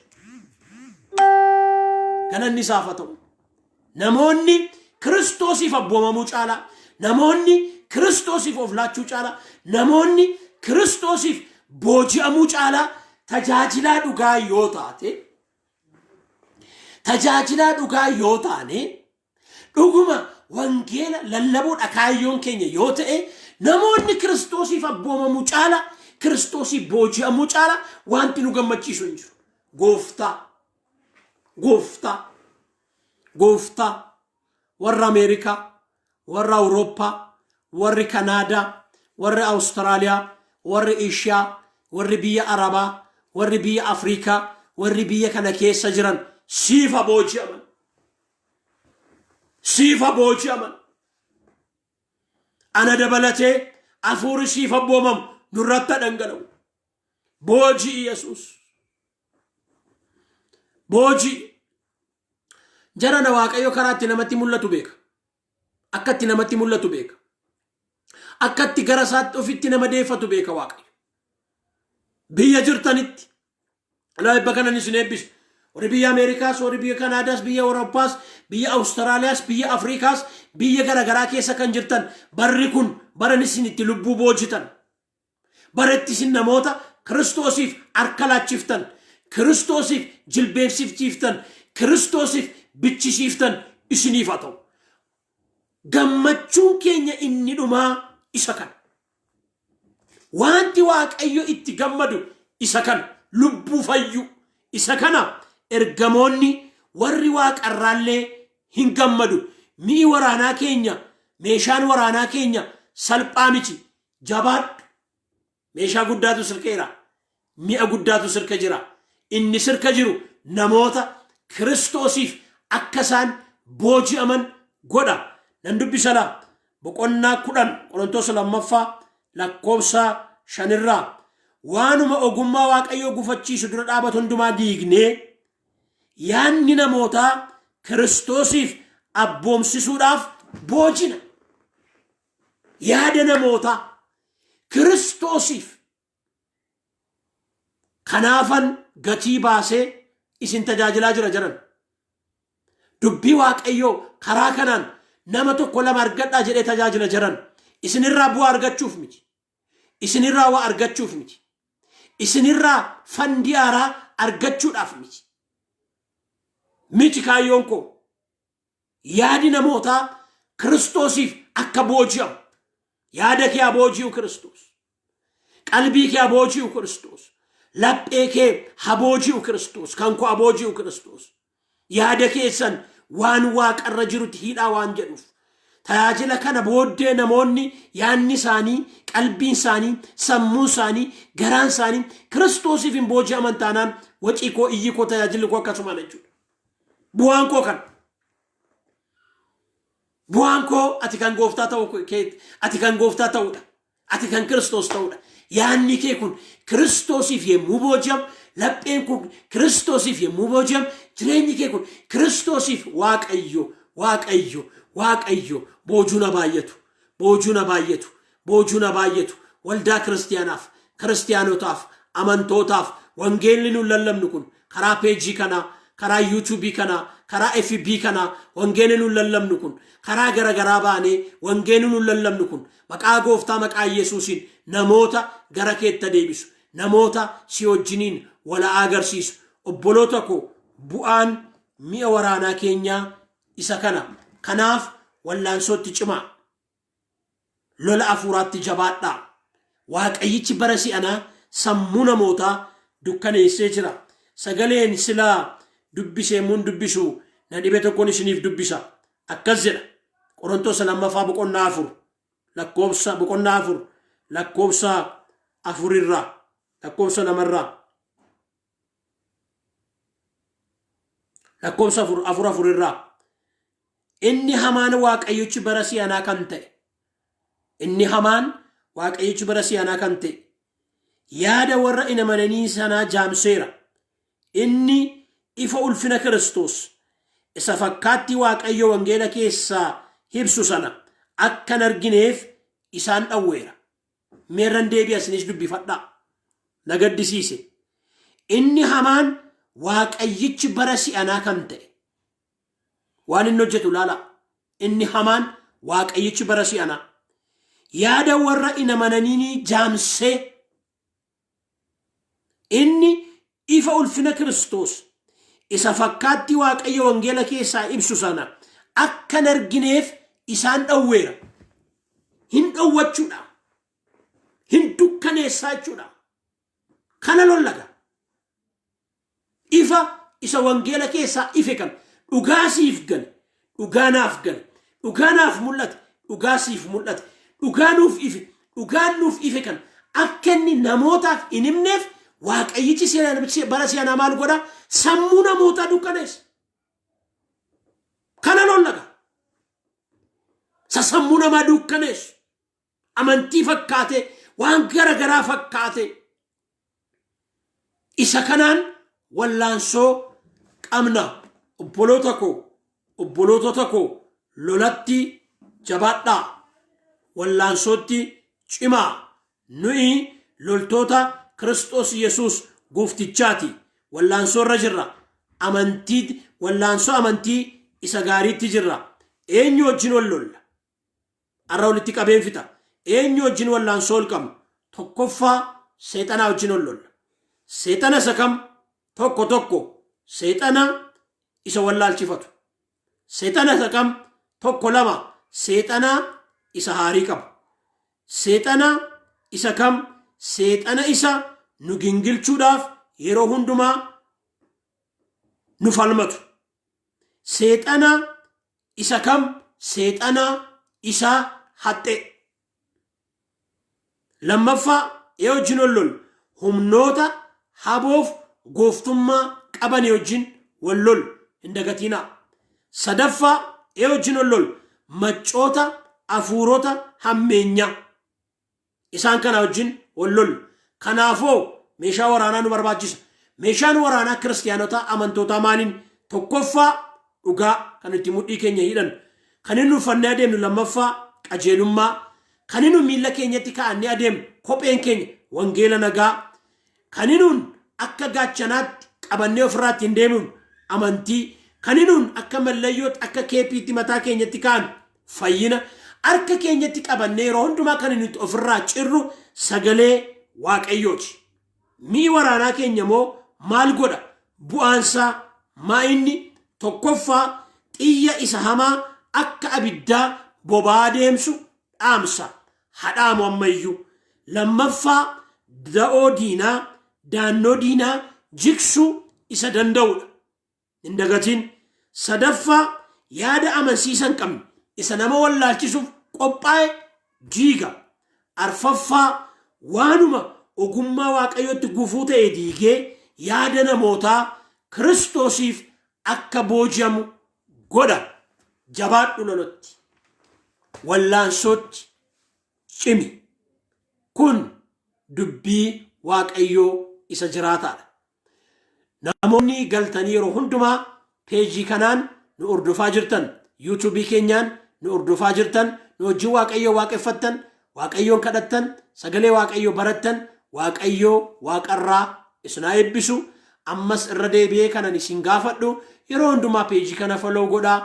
Galanni isaaf haa ta'u. Namoonni Kiristoosiif abboomamuu caalaa, namoonni Kiristoosiif of laachuu caalaa, namoonni Kiristoosiif booji'amuu caalaa tajaajilaa dhugaa yoo taate, tajaajilaa dhugaa yoo taane, dhuguma wangeela lallabuudha kaayyoon keenya yoo ta'e, namoonni Kiristoosiif abboomamuu caalaa, Kiristoosiif booji'amuu caalaa wanti nu gammachiisu hin jiru. Gooftaa, gooftaa, gooftaa, warra Ameerikaa, warra Awurooppaa, warri Kanaadaa, warri Awustiraaliyaa, warri Ishiyaa, warri biyya Arabaa, warri biyya Afrikaa, warri biyya kana keessa jiran siifa booji'aman. Siifa booji'aman. Ana dabalatee hafuurri siif abboomamu nurratti haa dhangala'u. Booji'i Yesuus. Booji'i. Jarana Waaqayyo karaa itti namatti mul'atu beeka. Akka itti namatti mul'atu beeka. Akka itti gara isaatti ofitti nama deeffatu beeka Waaqayyo. Biyya jirtanitti Alaa eebba kanan isin eebbisa. Warri biyya Ameerikaas, warri biyya Kanaadaas, biyya Awurooppaas, biyya Awustiraaliyaas, biyya Afriikaas, biyya garaagaraa keessa kan jirtan barri kun bara isin itti lubbuu boojitan. Bara itti isin namoota Kiristoosiif harka laachiftan, Kiristoosiif jilbeefsifchiiftan, Kiristoosiif bichisiiftan isiniif haa ta'u. Gammachuun keenya inni dhumaa isa kana. Wanti Waaqayyo itti gammadu isa kana, lubbuu fayyuu isa kana ergamoonni warri waaqarraallee hin gammadu. Mi'i waraanaa keenya, meeshaan waraanaa keenya salphaa miti. Jabaadhu. Meeshaa guddaatu sirkeera. Mi'a guddaatu sirka jira. Inni sirka jiru namoota Kiristoosiif akka isaan booji'aman godha. Nan dubbisa laa. Boqonnaa 10 Qorontos lammaffaa lakkoofsa 5rraa. Waanuma ogummaa Waaqayyoo gufachiisu dura dhaabatu hundumaa diignee yaadni namootaa Kiristoosiif abboomsisuudhaaf boojina. Yaada namootaa Kiristoosiif kanaafan gatii baasee isin tajaajilaa jira jedhan. Dubbii Waaqayyoo karaa kanaan nama tokko lama argadhaa jedhee tajaajila jedhan. Isinirraa bu'aa argachuuf miti. Isinirraa waa argachuuf miti. Isinirraa fandii haaraa argachuudhaaf miti. Miti kaayyoon koo. Yaadi namootaa Kiristoosiif akka booji'amu. Yaada kee haa booji'u Kiristoos. Qalbii kee haa booji'u Kiristoos. Laphee kee haa booji'u Kiristoos. Kan koo haa booji'u Kiristoos. Yaada keessan waan waaqarra jirutti hidhaa waan jedhuuf. Tajaajila kana booddee namoonni yaadni isaanii, qalbiin isaanii, sammuun isaanii, garaan isaanii Kiristoosiif hin booji'aman taanaan wacii koo, iyyi koo, tajaajilli koo akkasumaan jechuudha. Bu'aan koo kana. Bu'aan koo ati kan gooftaa ta'uu kee, ati kan gooftaa ta'uudha. Ati kan Kiristoos ta'uudha. Yaadni kee kun Kiristoosiif yommuu booji'amu, lapheen kun Kiristoosiif yommuu booji'amu, jireenyi kee kun Kiristoosiif Waaqayyo, Waaqayyo, Waaqayyo boojuu na baay'atu, boojuu na baay'atu, boojuu na baay'atu. Waldaa kiristiyaanaaf, kiristiyaanotaaf, amantootaaf wangeelli nuun lallabnu kun karaa peejii kanaa, Karaa yuutuubii kanaa, karaa FB kanaa wangeelli nuun lallabnu kun, karaa gara garaa baanee wangeelli nuun lallabnu kun maqaa Gooftaa maqaa Yesuusiin namoota gara keetta deebisu, namoota si wajjiniin wala agarsiisu. Obboloota koo, bu'aan mi'a waraanaa keenyaa isa kana. Kanaaf wallaansootti cimaa. Lola hafuuraatti jabaadhaa. Waaqayyichi bara si'anaa sammuu namootaa dukkaneessee jira. Sagaleen silaa dubbisee muun dubbisu na dhibe tokkoon isiniif dubbisa. Akkas jedha. Qorontoos 2ffaa boqonnaa 4 lakkoofsa, boqonnaa 4 lakkoofsa 4 irraa, lakkoofsa 2rraa, lakkoofsa 4, 4 4 irraa. Inni hamaan waaqayyichi bara si'anaa kan ta'e, inni hamaan waaqayyichi bara si'anaa kan ta'e yaada warra hin amananii sanaa jaamseera. Inni ifa ulfina Kiristoos isa fakkaattii Waaqayyo wangeela keessaa ibsu sana akka hin argineef isaan dhawweera. Meerran deebi'a, isinis dubbifadhaa. Na gaddisiise. Inni hamaan waaqayyichi bara si'anaa kan ta'e waan inni hojjetu ilaala. Inni hamaan waaqayyichi bara si'anaa yaada warra hin amananii jaamsee, inni ifa ulfina Kiristoos isa fakkaattii Waaqayyo wangeela keessaa ibsu sana akka hin argineef isaan dhowweera. Hin dhowwachuudha. Hin dukkaneessaa jechuudha. Kana lollaga. Ifa isa wangeela keessaa ife kan dhugaa siif gale, dhugaa naaf gale, dhugaa naaf mul'ate, dhugaa siif mul'ate, dhugaa nuuf ife, dhugaan nuuf ife kan akka inni namootaaf hin himneef waaqayyichi bara si'anaa maal godha? Sammuu namootaa dukkaneessa. Kana lollaga. Isa sammuu namaa dukkaneessu. Amantii fakkaate, waan gara garaa fakkaate. Isa kanaan wallaansoo qabna. Obboloota koo, obbolootota koo, lolatti jabaadhaa. Wallaansootti cimaa. Nuyi loltoota Kiristoos Yesuus gooftichaati. Wallaansoo irra jirra. Amantii, wallaansoo amantii isa gaariitti jirra. Eenyu wajjin wal lolla? Har'a walitti qabeen fixa. Eenyu wajjin wallaansoo ol qabnu? Tokkoffaa, seexanaa wajjin wal lolla. Seexana isa kam? Tokko tokko, seexana isa wallaalchifatu. Seexana isa kam? Tokko lama, seexana isa haarii qabu. Seexana isa kam? Seexana isa nu gingilchuudhaaf yeroo hundumaa nu falmatu. Seexana isa kam? Seexana isa haxxee. Lammaffaa, ee wajjin wal lol? Humnoota haboof gooftummaa qabanii wajjin wal lol hin dagatiinaa. Sadaffaa, ee wajjin wal lol? Maccoota hafuurota hammeenyaa. Isaan kana wajjin wal lol. Kanaafoo meeshaa waraanaa nu barbaachisa. Meeshaan waraanaa kiristiyaanotaa amantootaa maaliin? Tokkoffaa, dhugaa kan itti mudhii keenya hidhan. Kan inni uffannee adeemnu lammaffaa, qajeelummaa. Kan inni miilla keenyatti kaa'annee adeemnu, kopheen keenya, wangeela nagaa. Kan inni akka gaachanaatti qabannee ofirraa ittiin deemnu amantii. Kan inni akka mallayyootti, akka keepiitti mataa keenyatti kaa'annu fayyina. Harka keenyatti qabannee yeroo hundumaa kan inni ofirraa cirru sagalee Waaqayyooti. Mi'i waraanaa keenya immoo maal godha? Bu'aansaa maa inni? Tokkoffaa, xiyya isa hamaa akka abiddaa boba'aa deemsu dhaamsa. Hadhaamu ammayyuu. Lammaffaa, da'oo diinaa, daannoo diinaa jigsuu isa danda'udha. Hin dagatiin. Sadaffaa, yaada amansiisa hin qabne isa nama wallaalchisuuf qophaa'e diiga. Arfaffaa, waanuma ogummaa Waaqayyootti gufuu ta'e diigee yaada namootaa Kiristoosiif akka booji'amu godha. Jabaadhu lolatti. Wallaansootti cimi. Kun dubbii Waaqayyoo isa jiraataadha. Namoonni galtanii yeroo hundumaa peejii kanaan nu hordofaa jirtan, yuutuubii keenyaan nu hordofaa jirtan, nu wajjin Waaqayyoo waaqeffattan, Waaqayyoon kadhattan, sagalee Waaqayyoo barattan, Waaqayyoo waaqarraa isin haa eebbisu. Ammas irra deebi'ee kanan isin gaafadhu, yeroo hundumaa peejii kana follow godhaa,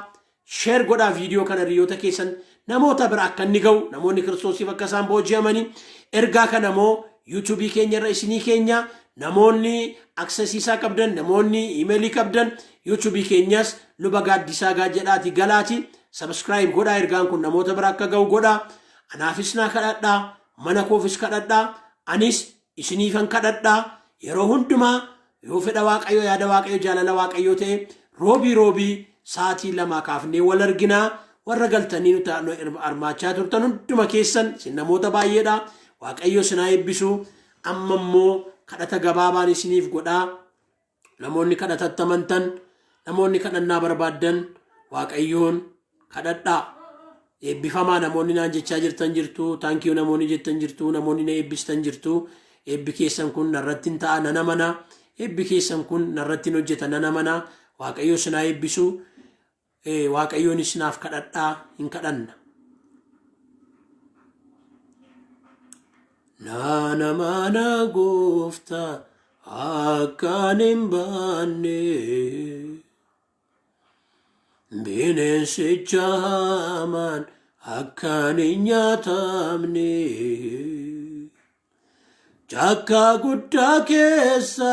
share godhaa, viidiyoo kana hiriyoota keessan namoota bira akka inni ga'u, namoonni Kiristoosiif akka isaan booji'amanii. Ergaa kana immoo yuutuubii keenya irra isinii keenya, namoonni access isaa qabdan, namoonni imeelii qabdan, yuutuubii keenyas Luba Gaaddisaa Gaa jedhaati galaati subscribe godhaa. Ergaan kun namoota bira akka ga'u godhaa. Anaafis naa kadhadhaa, mana koofis kadhadhaa, anis isiniifan kadhadhaa. Yeroo hundumaa yoo fedha Waaqayyoo, yaada Waaqayyoo, jaalala Waaqayyoo ta'e, roobii roobii sa'aatii 2 kaafnee wal arginaa. Warra galtanii nuti armaachaa turtan hunduma keessan, isin namoota baay'eedha, Waaqayyo isin haa eebbisu. Amma immoo kadhata gabaabaan isiniif godhaa. Namoonni kadhatatti amantan, namoonni kadhannaa barbaaddan, Waaqayyoon kadhadhaa. Eebbifamaa namoonni naan jechaa jirtan jirtu, thank you namoonni jettan jirtu, namoonni na eebbistan jirtu. Eebbi keessan kun narratti hin ta'a nan amana. Eebbi keessan kun narratti hin hojjeta nan amana. Waaqayyo isin haa eebbisu. Waaqayyoon isinaaf kadhadhaa, hin kadhanna. Naana mana gooftaa akkaan hin baanne, bineensicha hamaan akkaan hin nyaatamne, caakkaa guddaa keessa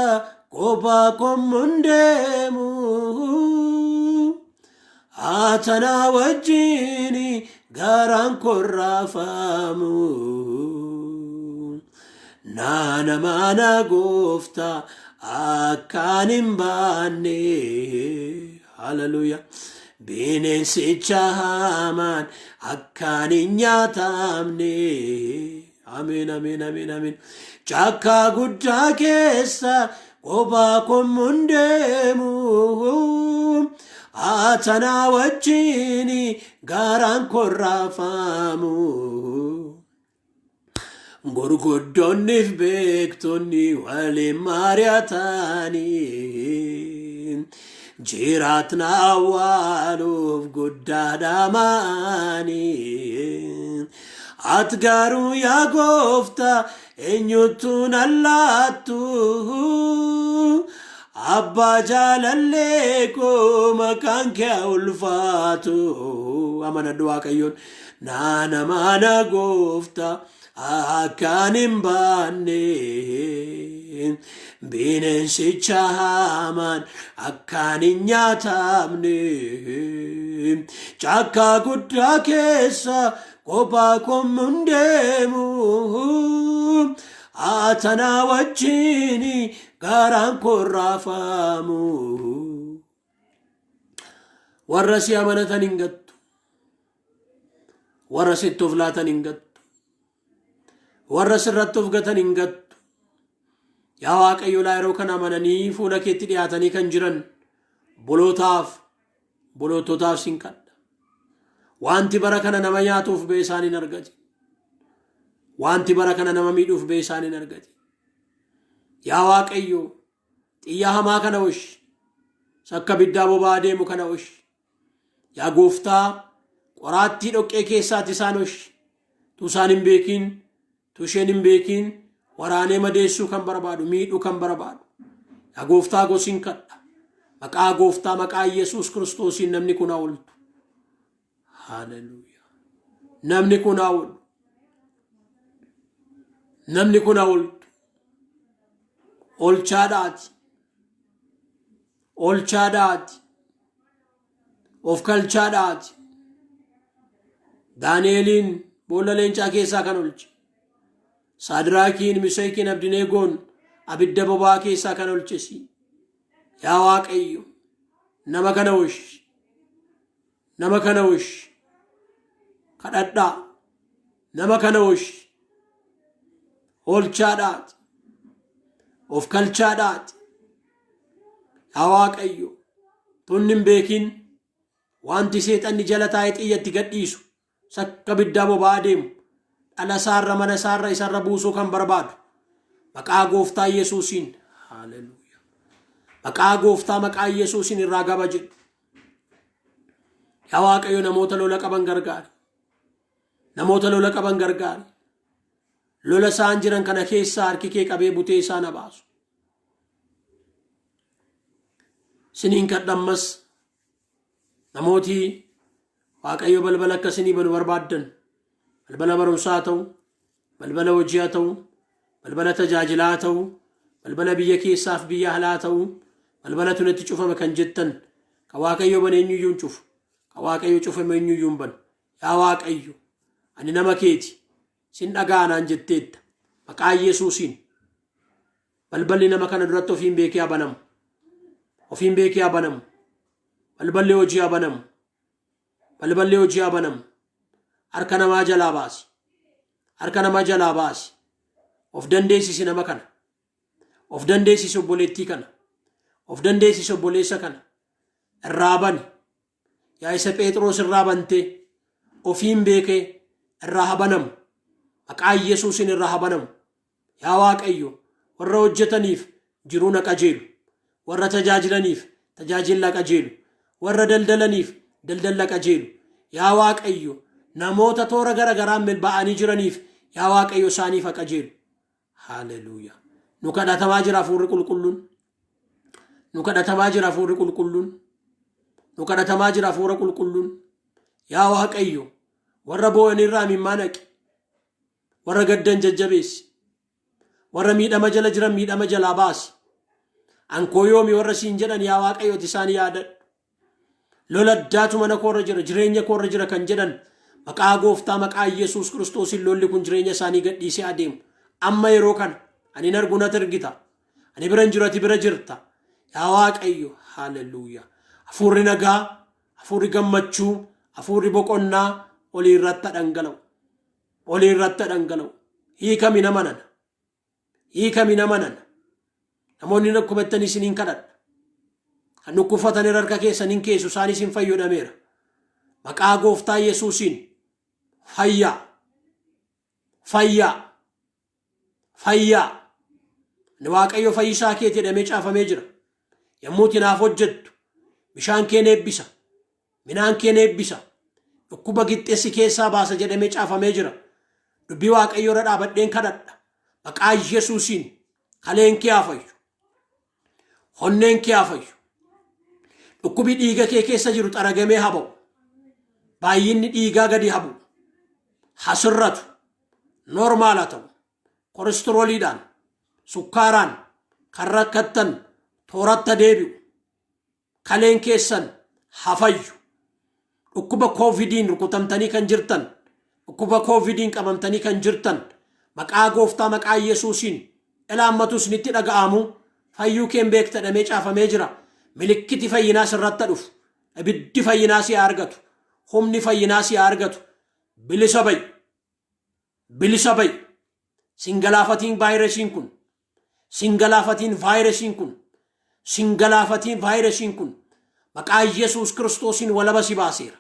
kophaa kommun deemu, haatanaa wajjin garaan korraafamu. Naana mana gooftaa akkaan hin baanne, haleluuyaa, bineensicha hamaan akkaan hin nyaatamne. Ameen, ameen, ameen, ameen. Caakkaa guddaa keessa kophaa kommun deemu, haatanaa wajjin garaan korraafamu. Gurguddoonniif beektonni waliin mari'atanii, jiraatna awwaaluuf guddaa ma'anii. Ati garuu yaa gooftaa eenyuttu nan laattu? Abbaa jaalallee koo, maqaan kee haa ulfaatu. Amanadhu Waaqayyoon. Naana mana gooftaa akkaan hin baanne, bineensicha hamaan akkaan hin nyaatamne, caakkaa guddaa keessa kophaa kommun deemu, haatanaa wajjin garaan korraafamu. Warra si amanatan hin gattu, warra sitti of laatan hin gattu, warra sirratti of gatan hin gattu. Yaa Waaqayyo, laa yeroo kana amananii fuula keetti dhiyaatanii kan jiran bolootaaf boloototaaf sin kadha. Wanti bara kana nama nyaatuuf ba'e isaan hin argati. Wanti bara kana nama miidhuuf ba'e isaan hin argati. Yaa Waaqayyo, xiyya hamaa kana osh, sakka biddaa boba'aa deemu kana osh. Yaa gooftaa, qoraattii dhoqqee keessaati isaan osh. Tu isaan hin beekin, tu isheen hin beekin, waraanee madeessuu kan barbaadu, miidhuu kan barbaadu. Yaa gooftaa, gosin kadha. Maqaa gooftaa, maqaa Yesuus Kiristoosiin namni kun haa ooltu. Haleluuyaa. Namni kun haa oolu. Namni kun haa ooltu. Olchaadhaati. Olchaadhaati. Of kalchaadhaati. Daani'eliin boolla leencaa keessaa kan olche. Saadiraakiin, Miseekiin, Abdineegoon abidda boba'aa keessaa kan olchesi. Yaa Waaqayyo, nama kana osh. Nama kana osh. Kadhadhaa. Nama kana osh. Olchaadhaati. Of kalchaadhaati. Yaa Waaqayyo, tunni hin beekin, wanti seexanni jala taa'ee xiyyatti gadhiisu, sakka biddaa boba'aa deemu, dhala isaarra, mana isaarra, isarra buusuu kan barbaadu, maqaa gooftaa Yesuusiin, haleluuyaa, maqaa gooftaa, maqaa Yesuusiin irraa gaba jedhu. Yaa Waaqayyo, namoota lola qaban gargaari. Namoota lola qaban gargaari. Lola isaan jiran kana keessaa harki kee qabee butee isaan baasu. Siniin kadhammas namooti Waaqayyo balbala akka isinii banu barbaaddan, balbala barumsaa haa ta'u, balbala hojii haa ta'u, balbala tajaajilaa haa ta'u, balbala biyya keessaaf biyya alaa haa ta'u, balbala tunatti cufame kan jettan, kan Waaqayyo bane eenyuyyuu hin cufu, kan Waaqayyo cufame eenyuyyuu hin banu. Yaa Waaqayyo, ani nama keeti, sin dhaga'a naan jetteetta. Maqaa Yesuusiin balballi nama kana duratti ofiin beekee haa banamu. Ofiin beekee haa banamu. Balballi hojii haa banamu. Balballi hojii haa banamu. Harka namaa jalaa baasi. Harka namaa jalaa baasi. Of dandeessisi nama kana. Of dandeessisi obboleettii kana. Of dandeessisi obboleessa kana. Irraa bani. Yaa isa Phexros irraa bantee ofiin beekee irraa haa banamu. Maqaa Yesuusiin irraa haa banamu. Yaa Waaqayyo, warra hojjetaniif jiruun haa qajeelu. Warra tajaajilaniif tajaajilli haa qajeelu. Warra daldalaniif daldalli haa qajeelu. Yaa Waaqayyo, namoota toora gara garaan ba'anii jiraniif yaa Waaqayyo isaaniif haa qajeelu. Haleluuyaa. Nu kadhatamaa jira Hafuurri Qulqulluun. Nu kadhatamaa jira Hafuurri Qulqulluun. Nu kadhatamaa jira Hafuura Qulqulluun. Yaa Waaqayyo, warra boo'an irraa imimmaan haqi. Warra gaddan jajjabeessi. Warra miidhama jala jiran miidhama jalaa baasi. Ankoo yoomi warra siin jedhan, yaa Waaqayyo, ati isaan yaadadhu. Lola addaatu mana koorra jira, jireenya koorra jira kan jedhan, maqaa gooftaa, maqaa Yesuus Kiristoosiin lolli kun jireenya isaanii gadhiisee adeemu. Amma yeroo kana ani hin argu, natti argita. Ani bira hin jiru, ati bira jirta. Yaa Waaqayyo, haleluuyaa. Hafuurri nagaa, hafuurri gammachuu, hafuurri boqonnaa olii irratti dhangala'u. Olii irratti dhangala'u. Hiikami nama nana. Hiikami nama nana. Namoonni dhukkubattanii isiniin kadhadha. Kan dhukkubfatan irra harka keessan hin keessu, isaanis hin fayyadameera. Maqaa gooftaa Yesuusiin fayyaa. Fayyaa. Fayyaa. Ani Waaqayyo fayyisaa keeti jedhamee caafamee jira. Yommuu ati naaf hojjettu bishaan keen eebbisa. Midhaan keen eebbisa. Dhukkuba gixxessi keessaa baasa jedhamee caafamee jira. Dubbii Waaqayyo irra dhaabadheen kadhadha. Maqaa Yesuusiin kaleen kee haa fayyu. Onneen kee haa fayyu. Dhukkubi dhiiga kee keessa jiru xaragamee haa ba'u. Baay'inni dhiigaa gadi haa bu'u. Haa sirratu. Normal haa ta'u. Kolestirooliidhaan, sukkaaraan kan rakkattan tooratta deebi'u. Kaleen keessan haa fayyu. Dhukkuba koovidiin rukutamtanii kan jirtan, dhukkuba koovidiin qabamtanii kan jirtan, maqaa gooftaa, maqaa Yesuusiin ilaammatu isinitti dhaga'amu, fayyuu keen beekta jedhamee caafamee jira. Milikkiti fayyinaa sirratti dhufu. Ibiddi fayyinaa si haa argatu. Humni fayyinaa si haa argatu. Bilisa ba'i. Bilisa ba'i. Singalaafatiin vaayirasiin kun. Singalaafatiin vaayirasiin kun. Singalaafatiin vaayirasiin kun. Maqaa Yesuus Kiristoosiin walaba si baaseera.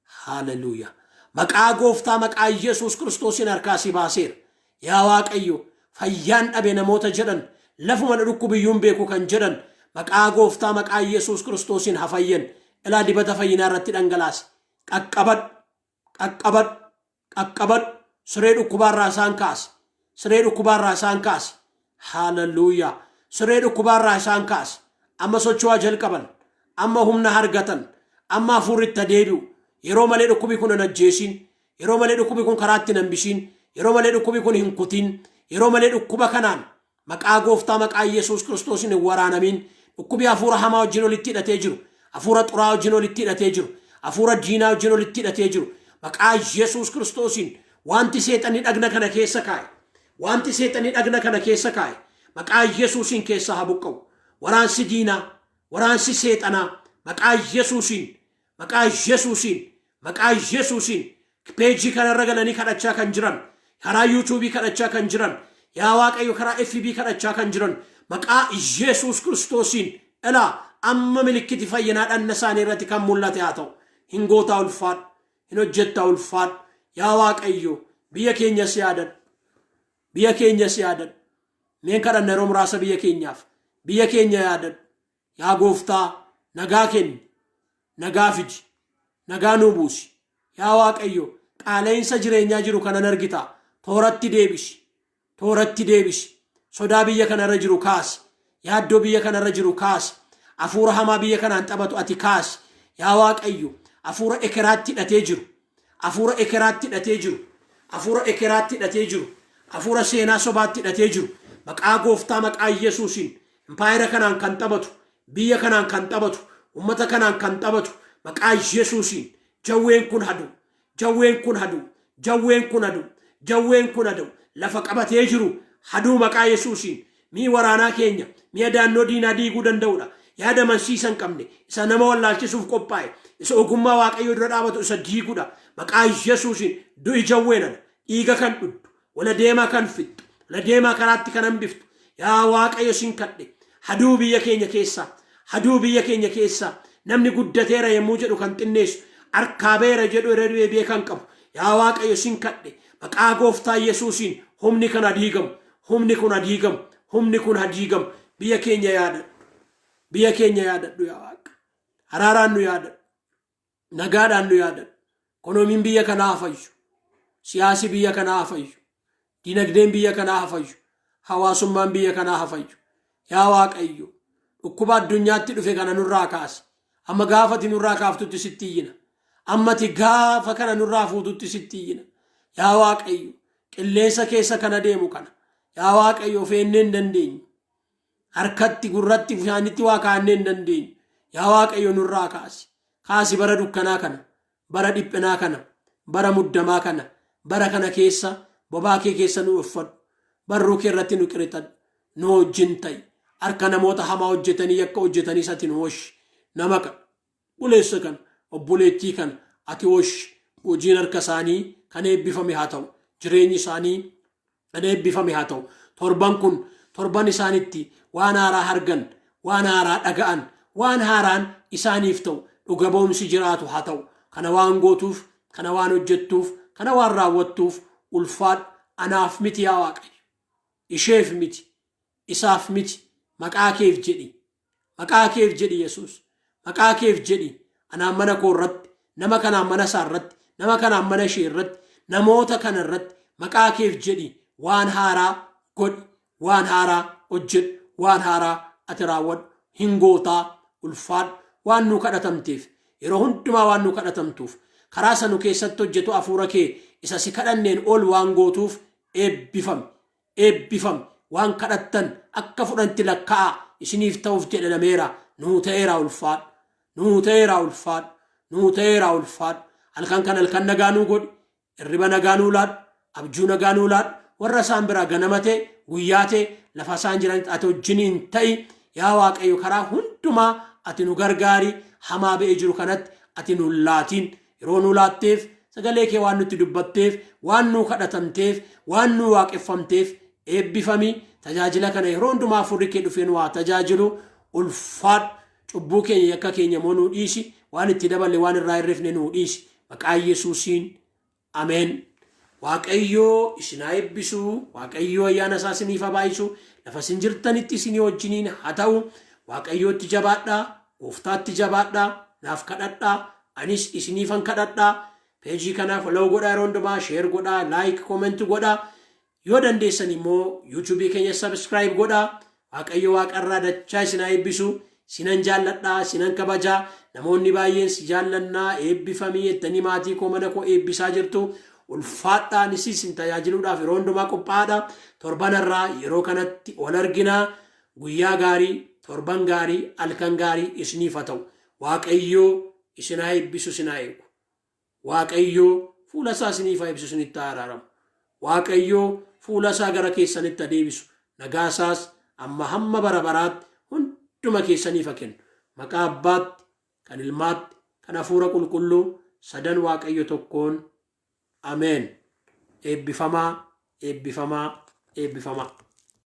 Haleluuyaa. Maqaa gooftaa, maqaa Yesuus Kiristoosiin harkaa si baaseera. Yaa Waaqayyo, fayyaan dhabe namoota jedhan, lafuma na dhukkubiyyuun beeku kan jedhan, maqaa gooftaa, maqaa Yesuus Kiristoosiin haa fayyan. Ilaa, dibata fayyinaa irratti dhangalaasi. Qaqqabadhu. Qaqqabadhu. Qaqqabadhu. Siree dhukkubaarraa isaan kaasi. Siree dhukkubaarraa isaan kaasi. Haleluuyaa. Siree dhukkubaarraa isaan kaasi. Amma socho'aa jalqaban. Amma humna argatan. Amma hafuurri itti deebi'u. Yeroo malee dhukkubi kun hin ajjeesiin. Yeroo malee dhukkubi kun karaatti hin hambisiin. Yeroo malee dhukkubi kun hin kutiin. Yeroo malee dhukkuba kanaan maqaa gooftaa, maqaa Yesuus Kiristoosiin hin waraanamiin. Dhukkubi hafuura hamaa wajjin walitti hidhatee jiru. Hafuura xuraa wajjin walitti hidhatee jiru. Hafuura diinaa wajjin walitti hidhatee jiru. Maqaa Yesuus Kiristoosiin wanti seexanni dhagna kana keessa kaa'e. Wanti seexanni dhagna kana keessa kaa'e. Maqaa Yesuusiin keessaa haa buqqa'u. Waraansi diinaa, waraansi seexanaa maqaa Yesuusiin, maqaa Yesuusiin, maqaa Yesuusiin peejii kanarra galanii kadhachaa kan jiran, karaa yuutuubii kadhachaa kan jiran, yaa Waaqayyo, karaa FB kadhachaa kan jiran, maqaa Yesuus Kiristoosiin ilaa amma milikkiti fayyinaa dhanna isaanii irratti kan mul'ate haa ta'u. Hin gootaa, ulfaadhu. Hin hojjettaa, ulfaadhu. Yaa Waaqayyo, biyya keenyas yaadadhu. Biyya keenyas yaadadhu. Meen kadhanna yeroo muraasa biyya keenyaaf. Biyya keenya yaadadhu. Yaa gooftaa, nagaa kenni. Nagaa fidi. Nagaa nuu buusi. Yaa Waaqayyo, qaala'insa jireenyaa jiru kanan argita. Tooratti deebisi. Tooratti deebisi. Sodaa biyya kanarra jiru kaasi. Yaaddoo biyya kanarra jiru kaasi. Hafuura hamaa biyya kanaan taphatu ati kaasi. Yaa Waaqayyo, hafuura ekeraatti hidhatee jiru, hafuura ekeraatti hidhatee jiru, hafuura ekeraatti hidhatee jiru, hafuura seenaa sobaatti hidhatee jiru, maqaa gooftaa maqaa Yesuusiin impaayera kanaan kan taphatu, biyya kanaan kan taphatu, ummata kanaan kan taphatu, maqaa Yesuusiin jawween kun hadu, jawween kun hadu, jawween kun hadu, jawween kun hadu, lafa qabatee jiru haduu maqaa Yesuusiin. Mi'i waraanaa keenya mi'a daannoo diinaa diiguu danda'udha. Yaada amansiisa hin qabne, isa nama wallaalchisuuf qophaa'e, isa ogummaa Waaqayyoo dura dhaabatu isa diigudha. Maqaa Yesuusiin du'i jawween ana, dhiiga kan dhuddu, wala deemaa kan fixxu, wala deemaa karaatti kan hambiftu. Yaa Waaqayyo sin kadhe, haduu biyya keenya keessaa, haduu biyya keenya keessaa, namni guddateera yommuu jedhu kan xinneessu, harkaa beera jedhu irra deebi'ee kan qabu. Yaa Waaqayyo sin kadhe, maqaa gooftaa Yesuusiin humni kan diigamu, humni kun diigamu, humni kun diigamu. Biyya keenya yaadadhu, biyya keenya yaadadhu yaa Waaqa. Araaraan nu yaadadhu, nagaadhaan nu yaadadhu. Ikoonomiin biyya kanaa haa fayyu, siyaasi biyya kanaa haa fayyu, dinagdeen biyya kanaa haa fayyu, hawaasummaan biyya kanaa haa fayyu. Yaa Waaqayyo, dhukkuba addunyaatti dhufe kana nurraa kaasi. Amma gaafati nurraa kaaftutti sitti iyyina. Ammati gaafa kana nurraa fuututti sitti iyyina. Yaa Waaqayyo, qilleensa keessa kana deemu kana. Yaa Waaqayyo, of eennee hin dandeenyu. Harkatti, gurratti, bishaanitti waa kaa'annee hin dandeenyu. Yaa Waaqayyo nurraa kaasi. Kaasi bara dukkanaa kana, bara dhiphinaa kana, bara muddamaa kana, bara kana keessa bobaa kee keessa nu uffadhu. Barruu kee irratti nu qirixadhu. Nu wajjin ta'i. Harka namoota hamaa hojjetanii yakka hojjetaniis ati nu oolchi. Nama kana, obboleessa kana, obboleettii kana ati oolchi. Hojiin harka isaanii kan eebbifame haa ta'u. Jireenyi isaanii kan eebbifame haa ta'u. Torban kun torban isaanitti waan haaraa argan, waan haaraa dhaga'an, waan haaraan isaaniif ta'u dhuga ba'umsi jiraatu haa ta'u. Kana waan gootuuf, kana waan hojjettuuf, kana waan raawwattuuf ulfaadhu. Anaaf miti yaa Waaqayyo. Isheef miti, isaaf miti, maqaa keef jedhi. Maqaa keef jedhi Yesuus. Maqaa keef jedhi. Anaan mana koo irratti, nama kanaan mana isaa irratti, nama kanaan mana ishee irratti, namoota kana irratti maqaa keef jedhi waan haaraa godhi, waan haaraa hojjedhu, waan haaraa ati raawwadhu. Hin gootaa, ulfaadhu. Waan nu kadhatamteef, yeroo hundumaa waan nu kadhatamtuuf, karaa isa nu keessatti hojjetu hafuura kee isa si kadhanneen ol waan gootuuf eebbifami. Eebbifami. Waan kadhattan akka fudhantti lakkaa'aa isiniif ta'uuf jedhameera. Nuu ta'eera ulfaadhu. Nuu ta'eera ulfaadhu. Nuu ta'eera ulfaadhu. Halkan kan halkan nagaa nuu godhi. Hirriba nagaa nuu laadhu. Abjuu nagaa nuu laadhu. Warra isaan biraa ganama ta'e, guyyaa ta'e, lafa isaan jiranitti ati wajjiniin ta'i. Yaa Waaqayyo karaa hundumaa ati nu gargaari. Hamaa ba'ee jiru kanatti ati nu laatiin. Yeroo nu laatteef, sagalee kee waan nutti dubbatteef, waan nuu kadhatamteef, waan nuu waaqeffamteef eebbifami. Tajaajila kana yeroo hundumaa hafuurri kee dhufee nu haa tajaajilu. Ulfaadhu. Cubbuu keenya yakka keenya immoo nuu dhiisi. Waan itti daballe waan irraa hirrifne nuu dhiisi. Maqaa Yesuusiin Ameen. Waaqayyoo isin haa eebbisu. Waaqayyoo ayyaana isaa isiniif haa baay'isu. Lafa isin jirtanitti isinii wajjiniin haa ta'u. Waaqayyootti jabaadhaa. Gooftaatti jabaadhaa. Naaf kadhadhaa. Anis isiniifan kadhadhaa. Peejii kana follow godhaa yeroo hundumaa, share godhaa, like, comment godhaa. Yoo dandeessan immoo YouTube keenya subscribe godhaa. Waaqayyo waaqarraa dachaa isin haa eebbisu. Sinan jaalladhaa, sinan kabajaa. Namoonni baay'een si jaallannaa, eebbifamii jettanii maatii koo mana koo eebbisaa jirtu. Ulfaadhaa anis isin tajaajiluudhaaf yeroo hundumaa qophaa'aadha. Torbanarraa yeroo kanatti wal arginaa. Guyyaa gaarii, torban gaarii, halkan gaarii isiniif haa ta'u. Waaqayyo isin haa eebbisu, isin haa eegu. Waaqayyo fuula isaa isiniif haa ibsu, isinitti haa araaramu. Waaqayyo fuula isaa gara keessanitti haa deebisu. Nagaa isaas amma hamma bara baraatti hunduma keessaniif haa kennu. Maqaa Abbaatti, kan Ilmaatti, kan Hafuura Qulqulluu sadan Waaqayyo tokkoon. Ameen. Eebbifamaa, eebbifamaa, eebbifamaa.